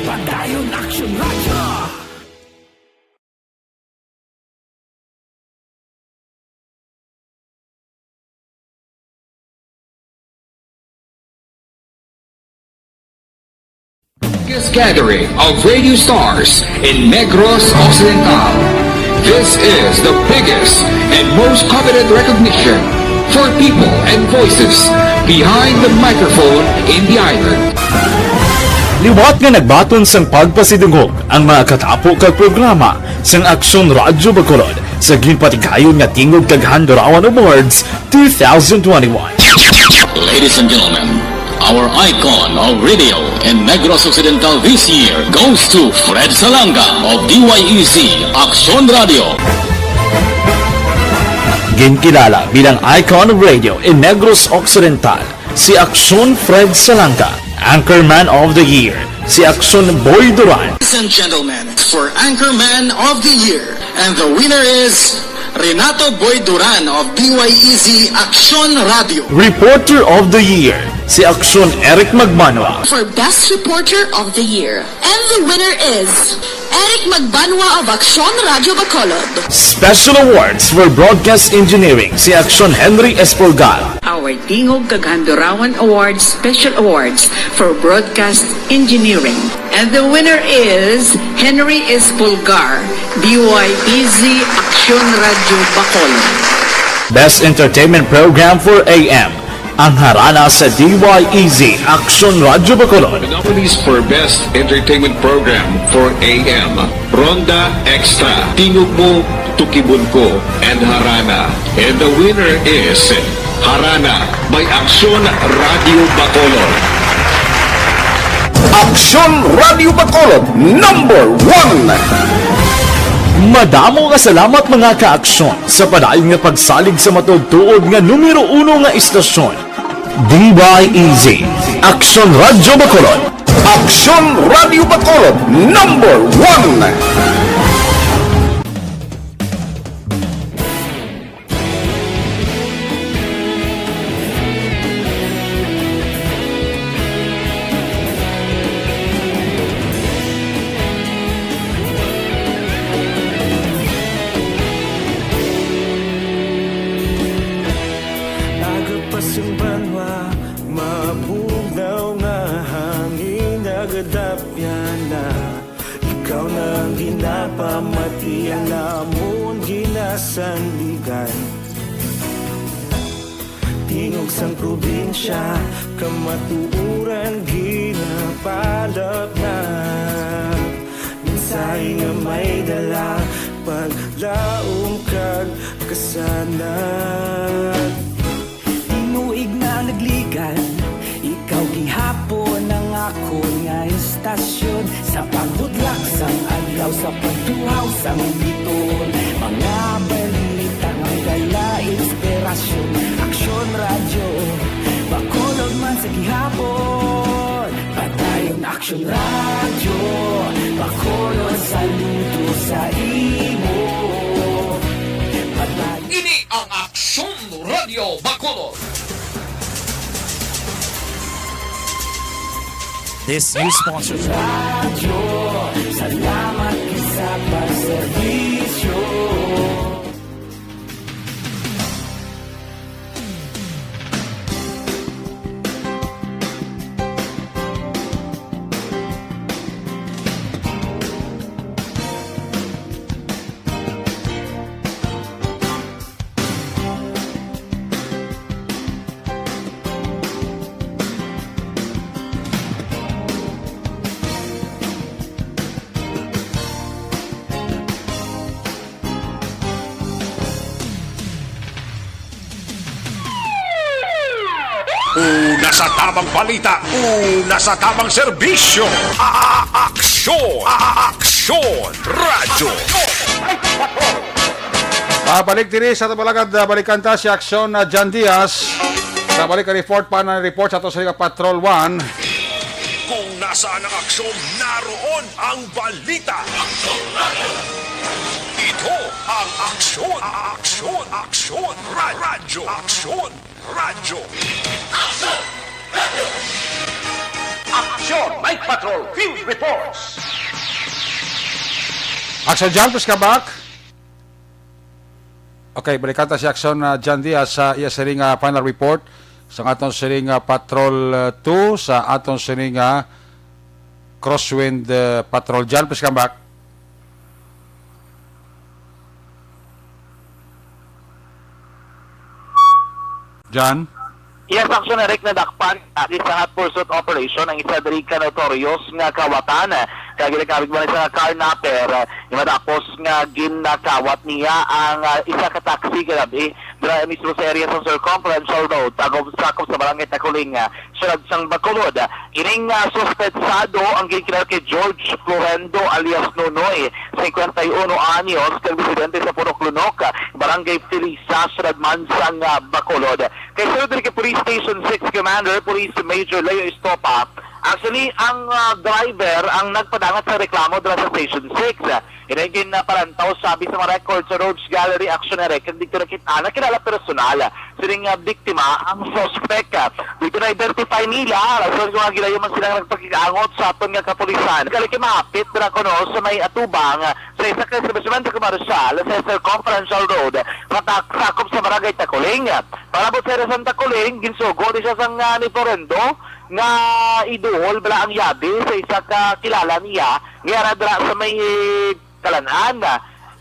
Padayon Aksyon Radyo. Biggest gathering of radio stars in Negros Occidental. This is the biggest and most coveted recognition for people and voices behind the microphone in the island. Liwat nga nagbaton sang pagpasidungog ang mga katapo kag programa sang Aksyon Radyo Bacolod sa ginpatigayon nga Tingog kag Handurawan Awards two thousand twenty-one. Ladies and gentlemen, our icon of radio in Negros Occidental this year goes to Fred Salanga of D Y E Z Aksyon Radyo. Ginkilala bilang icon of radio in Negros Occidental si Aksyon Fred Salanga, Anchorman of the Year, si Aksyon Boy Duran. Ladies and gentlemen, for Anchorman of the Year, and the winner is Renato Boy Duran of D Y E Z Aksyon Radyo. Reporter of the Year, si Aksyon Eric Magbanwa. For Best Reporter of the Year, and the winner is Eric Magbanwa of Aksyon Radyo Bacolod. Special Awards for Broadcast Engineering, si Aksyon Henry Espolgar. Our Tingog kag Handurawan Awards Special Awards for Broadcast Engineering. And the winner is Henry Espolgar, D Y E Z Aksyon Radyo Bacolod. Best Entertainment Program for A M, ang Harana sa D Y E Z Aksyon Radyo Bacolod. The nominees for Best Entertainment Program for A M, Ronda Extra, Tingog Mo, Tukibon Ko, and Harana. And the winner is Harana by Aksyon Radyo Bacolod. Aksyon Radyo Bacolod, number one. Madamo nga salamat, mga ka-Aksyon, sa padayon nga pagsalig sa matuod-tuod nga numero uno nga istasyon. D Y E Z, Aksyon Radyo Bacolod. Aksyon Radyo Bacolod, number one. Aga pa sing banwa, mabugnaw nga hangin, nagadapyan na. Ikaw na ang ginapamati, ang amon ginasandigan. Tingog sang probinsya, kamatuoran ginapalapnap. Mensahe nga may dala, paglaom kag kasanag. Tinuig na nagligan, ikaw gihapon ang akon nga istasyon. Sa pagbudlak sang adlaw, sa pagtuhaw sang biton, mga balita nga may dala inspirasyon. Aksyon Radyo Bacolod man sa gihapon. Padayon Aksyon Radyo Bacolod, saludo sa imo. Padayon. Ini ang Aksyon Radyo Bacolod. This news sponsor. Radyo, salamat sa pagserbisyo. Una sa tamang balita, una sa tamang serbisyo. A-, a-, aksyon, a-, a-, aksyon, radyo. Ah, balik diri sa Tabalagad, ah, balikan ta si Aksyon, ah, John Diaz. Sa balik ang report pa na report sa ato sa Liga Patrol one. Kung nasaan ang aksyon, naroon ang balita. Ito ang aksyon, aksyon, aksyon, ra-, radyo, aksyon, radyo. Aksyon, Night Patrol Field Reports. Aksyon, John, please come back. Okay, balikan ta si Aksyon, ah, John Diaz sa iya sining, ah, final report sa aton sining, ah, Patrol, ah, two, sa aton sining, ah, Crosswind, ah, Patrol. John, please come back. John? Yes, Aksyon Eric, nadakpan agi sa hot pursuit operation ang isa diri ka notorious nga kawatan, ah, kag ginakabig man sa carnapper, ah, matapos nga ginakawat niya ang, ah, isa ka taxi kagabi dira mismo sa area sa Circumferential Road, sakop, sakop sa Barangay Takuling, ah, siyudad sang Bacolod. Ining, ah, suspetsado ang ginkilala kay George Florendo alias Nonoy, singkwenta y uno anyos, kag residente sa Purok Lunok, ah, Barangay Felisa, siyudad man sang, ah, Bacolod. Kay sulod diri kay Police Station six Commander, Police Major Leo Estopa, actually, ang, ah, driver ang nagpadangat sa reklamo dira sa Station six. Ina gin, ah, parantaw, sabi sa mga record sa Roach Gallery Action Direct, kag dito nakita, nakilala personal sining, ah, biktima ang suspect. Dito na-identify nila, rason kung nga gilayo man silang nagpakiangot sa aton nga kapulisan. Kali kay mahapit dira kuno sa may atubang sa isa ka establishmento komersyal sa Circumferential Road, nga tak-, sakop sa Barangay Takuling. Palabot sa area sang Takuling, ginsugo ni siya sang, ah, ni Florendo nga iduol bala ang yabi sa isa ka kilala niya nga yara dira sa may Kalan-an.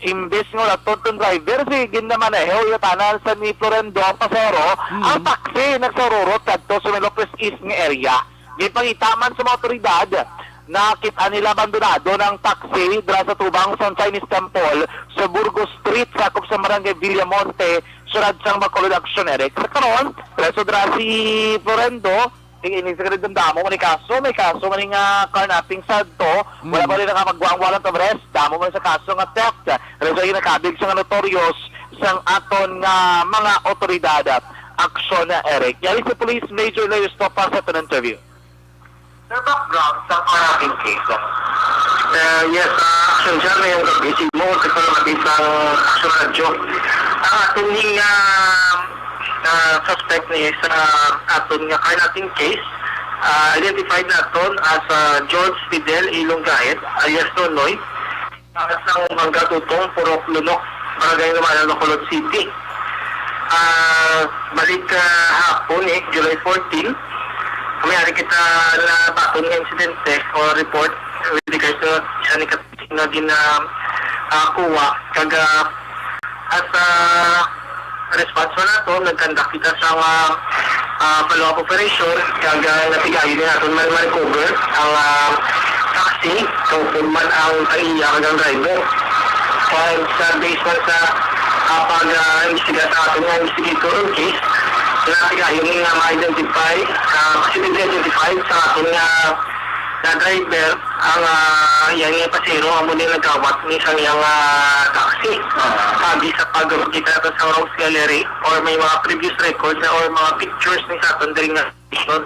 Imbes nga wala tonton driver, si ginamaneho iya tanan sa ni Florendo ang pasahero, Mm. ang taxi nagsaururot kadto sa may Lopez East nga area. Gipangita man sa mga otoridad, nakit-an nila abandonado na ang taxi dira sa tubang sang Chinese Temple sa Burgos Street, sakop sa Barangay Villamonte, siyudad sang Bacolod, Action Eric. Sa karon, preso dira si Florendo. Ini sa ganitong damo man ni kaso, may kaso man ni nga carnapping sa adto. Wala Mm. pa rin nakapagwa ang warrant of arrest. Damo man sa kaso nga theft. Pero sa ginakabig sa nga notorious sang aton nga mga otoridad. Aksyon na, Eric. Yari si Police Major Leo Estopa sa aton interview. Sa background sa carnapping case, uh, yes, uh, action dyan ngayong gabi, si Mo, sa kalabati sang action radyo. Ang aton ni, uh, uh, suspect ni sa aton nga carnapping case, ah, identified naton as, ah, George Fidel Ilonggaet, alias Nonoy, ah, sang Mangga Tutong, Purok Lunok, Barangay Lumalan, Bacolod City. Ah, balik, ah, hapon, eh, July fourteen, may ari kita na baton nga insidente o report with regards to siya ni nga gina-, ah, kuha. Kag, ah, as a response man nato, nag-conduct kita sa mga, ah, follow-up operation, kag, ah, natigayon na naton man ma-recover ang, ah, taxi, kaupod man ang tag-iya kag ang driver. Kag sa base man sa, ah, pag, ah, imbestiga sa aton nga investigator on case, natigayon nga ma-identify, ah, positively identified sa aton nga na driver ang, ah, yang pasahero amo ni nagkawat ni sa iyang, ah, taxi. Ah. Sabi sa pagkita nato sa Rogues Gallery or may mga previous records na or mga pictures ni sa aton diri nga station.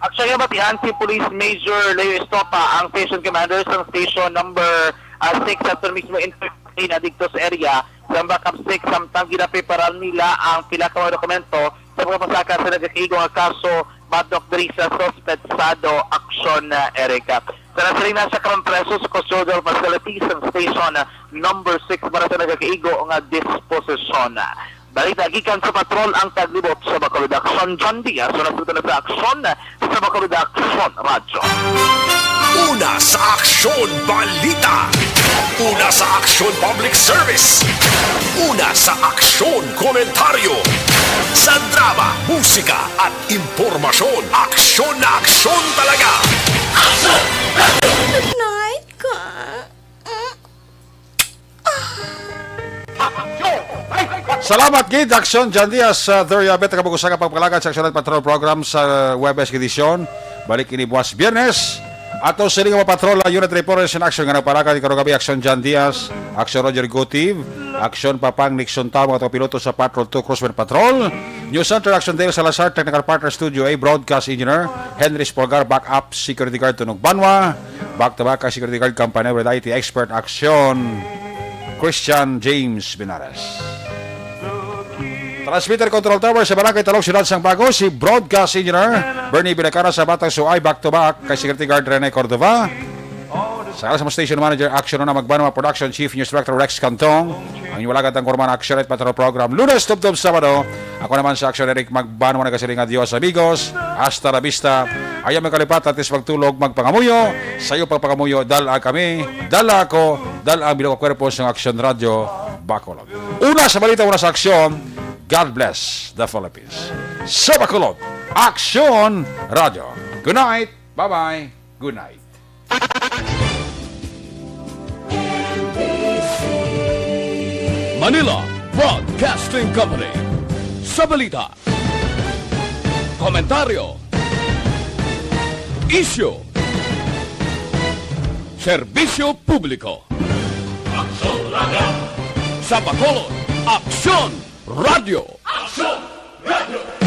Actually, batian si Police Major Leo Estopa, ang station commander sa station number, ah, six, sa aton mismo interview na dito sa area. Sa backup six, samtang ginapreparar nila ang pila ka mga dokumento sa pagpasaka sa nagakaigo nga kaso batok diri sa suspetsado, Aksyon, ah, Erica. Sa nasiling na sa karon preso sa custodial facility sa station, ah, number six para sa nagakaigo nga disposisyon. Balita gikan sa patrol ang taglibot sa Bacolod, Aksyon, John Diaz, wala sa sa Aksyon, sa Bacolod, Aksyon Radyo. Una sa Aksyon Balita. Una sa Aksyon Public Service. Una sa Aksyon Komentaryo. Sa drama, musika at impormasyon, aksyon na aksyon talaga. Good night, ka. Mm. Ah. Aksyon! Ay, Salamat gid, Aksyon John Diaz. Uh, there you have it. Kabug-usa ka pagpalagad sa Aksyon Patrol Program sa Huwebes edisyon. Balik ini buwas Biyernes. Ato sini nga mga patrol, uh, Unit Reporters in Action nga nagpalagad karong gabi, Aksyon John Diaz, Aksyon Roger Gutiv, Aksyon Papang Nixon Tao, mga piloto sa Patrol two Crossman Patrol. News Center, Aksyon Dale Salazar, Technical Partner Studio A, Broadcast Engineer Henry Spolgar, Backup Security Guard Tunog Banwa, Back to Back Security Guard Company with I T Expert, Aksyon Christian James Binares. Transmitter Control Tower sa Barangay Talog, Siyudad sang Bago, si Broadcast Engineer Bernie Bilacara, sa Batang Suay, Back to Back kay Security Guard Rene Cordova. Sa alas mo, Station Manager, Action na Magbanwa Production, Chief News Director Rex Cantong. Ang inyong walagad ang Kurman Action at Patrol Program, Lunes tubtob Sabado. Ako naman sa Action, Eric Magbanwa, nagasiling nga, "Dios amigos, hasta la vista." Ayaw magkalipat, atis magtulog, magpangamuyo. Sayo pagpangamuyo, dala kami, dala ako, dala ang bilog nga kwerpo sa Action Radio Bacolod. Una sa balita, una sa aksyon, God bless the Philippines. Sa Bacolod, Action Radio. Good night. Bye-bye. Good night. Manila Broadcasting Company. Sa balita, komentaryo, isyu, serbisyo publiko. Aksyon Radio. Sa Bacolod, Aksyon Radio. Aksyon Radio.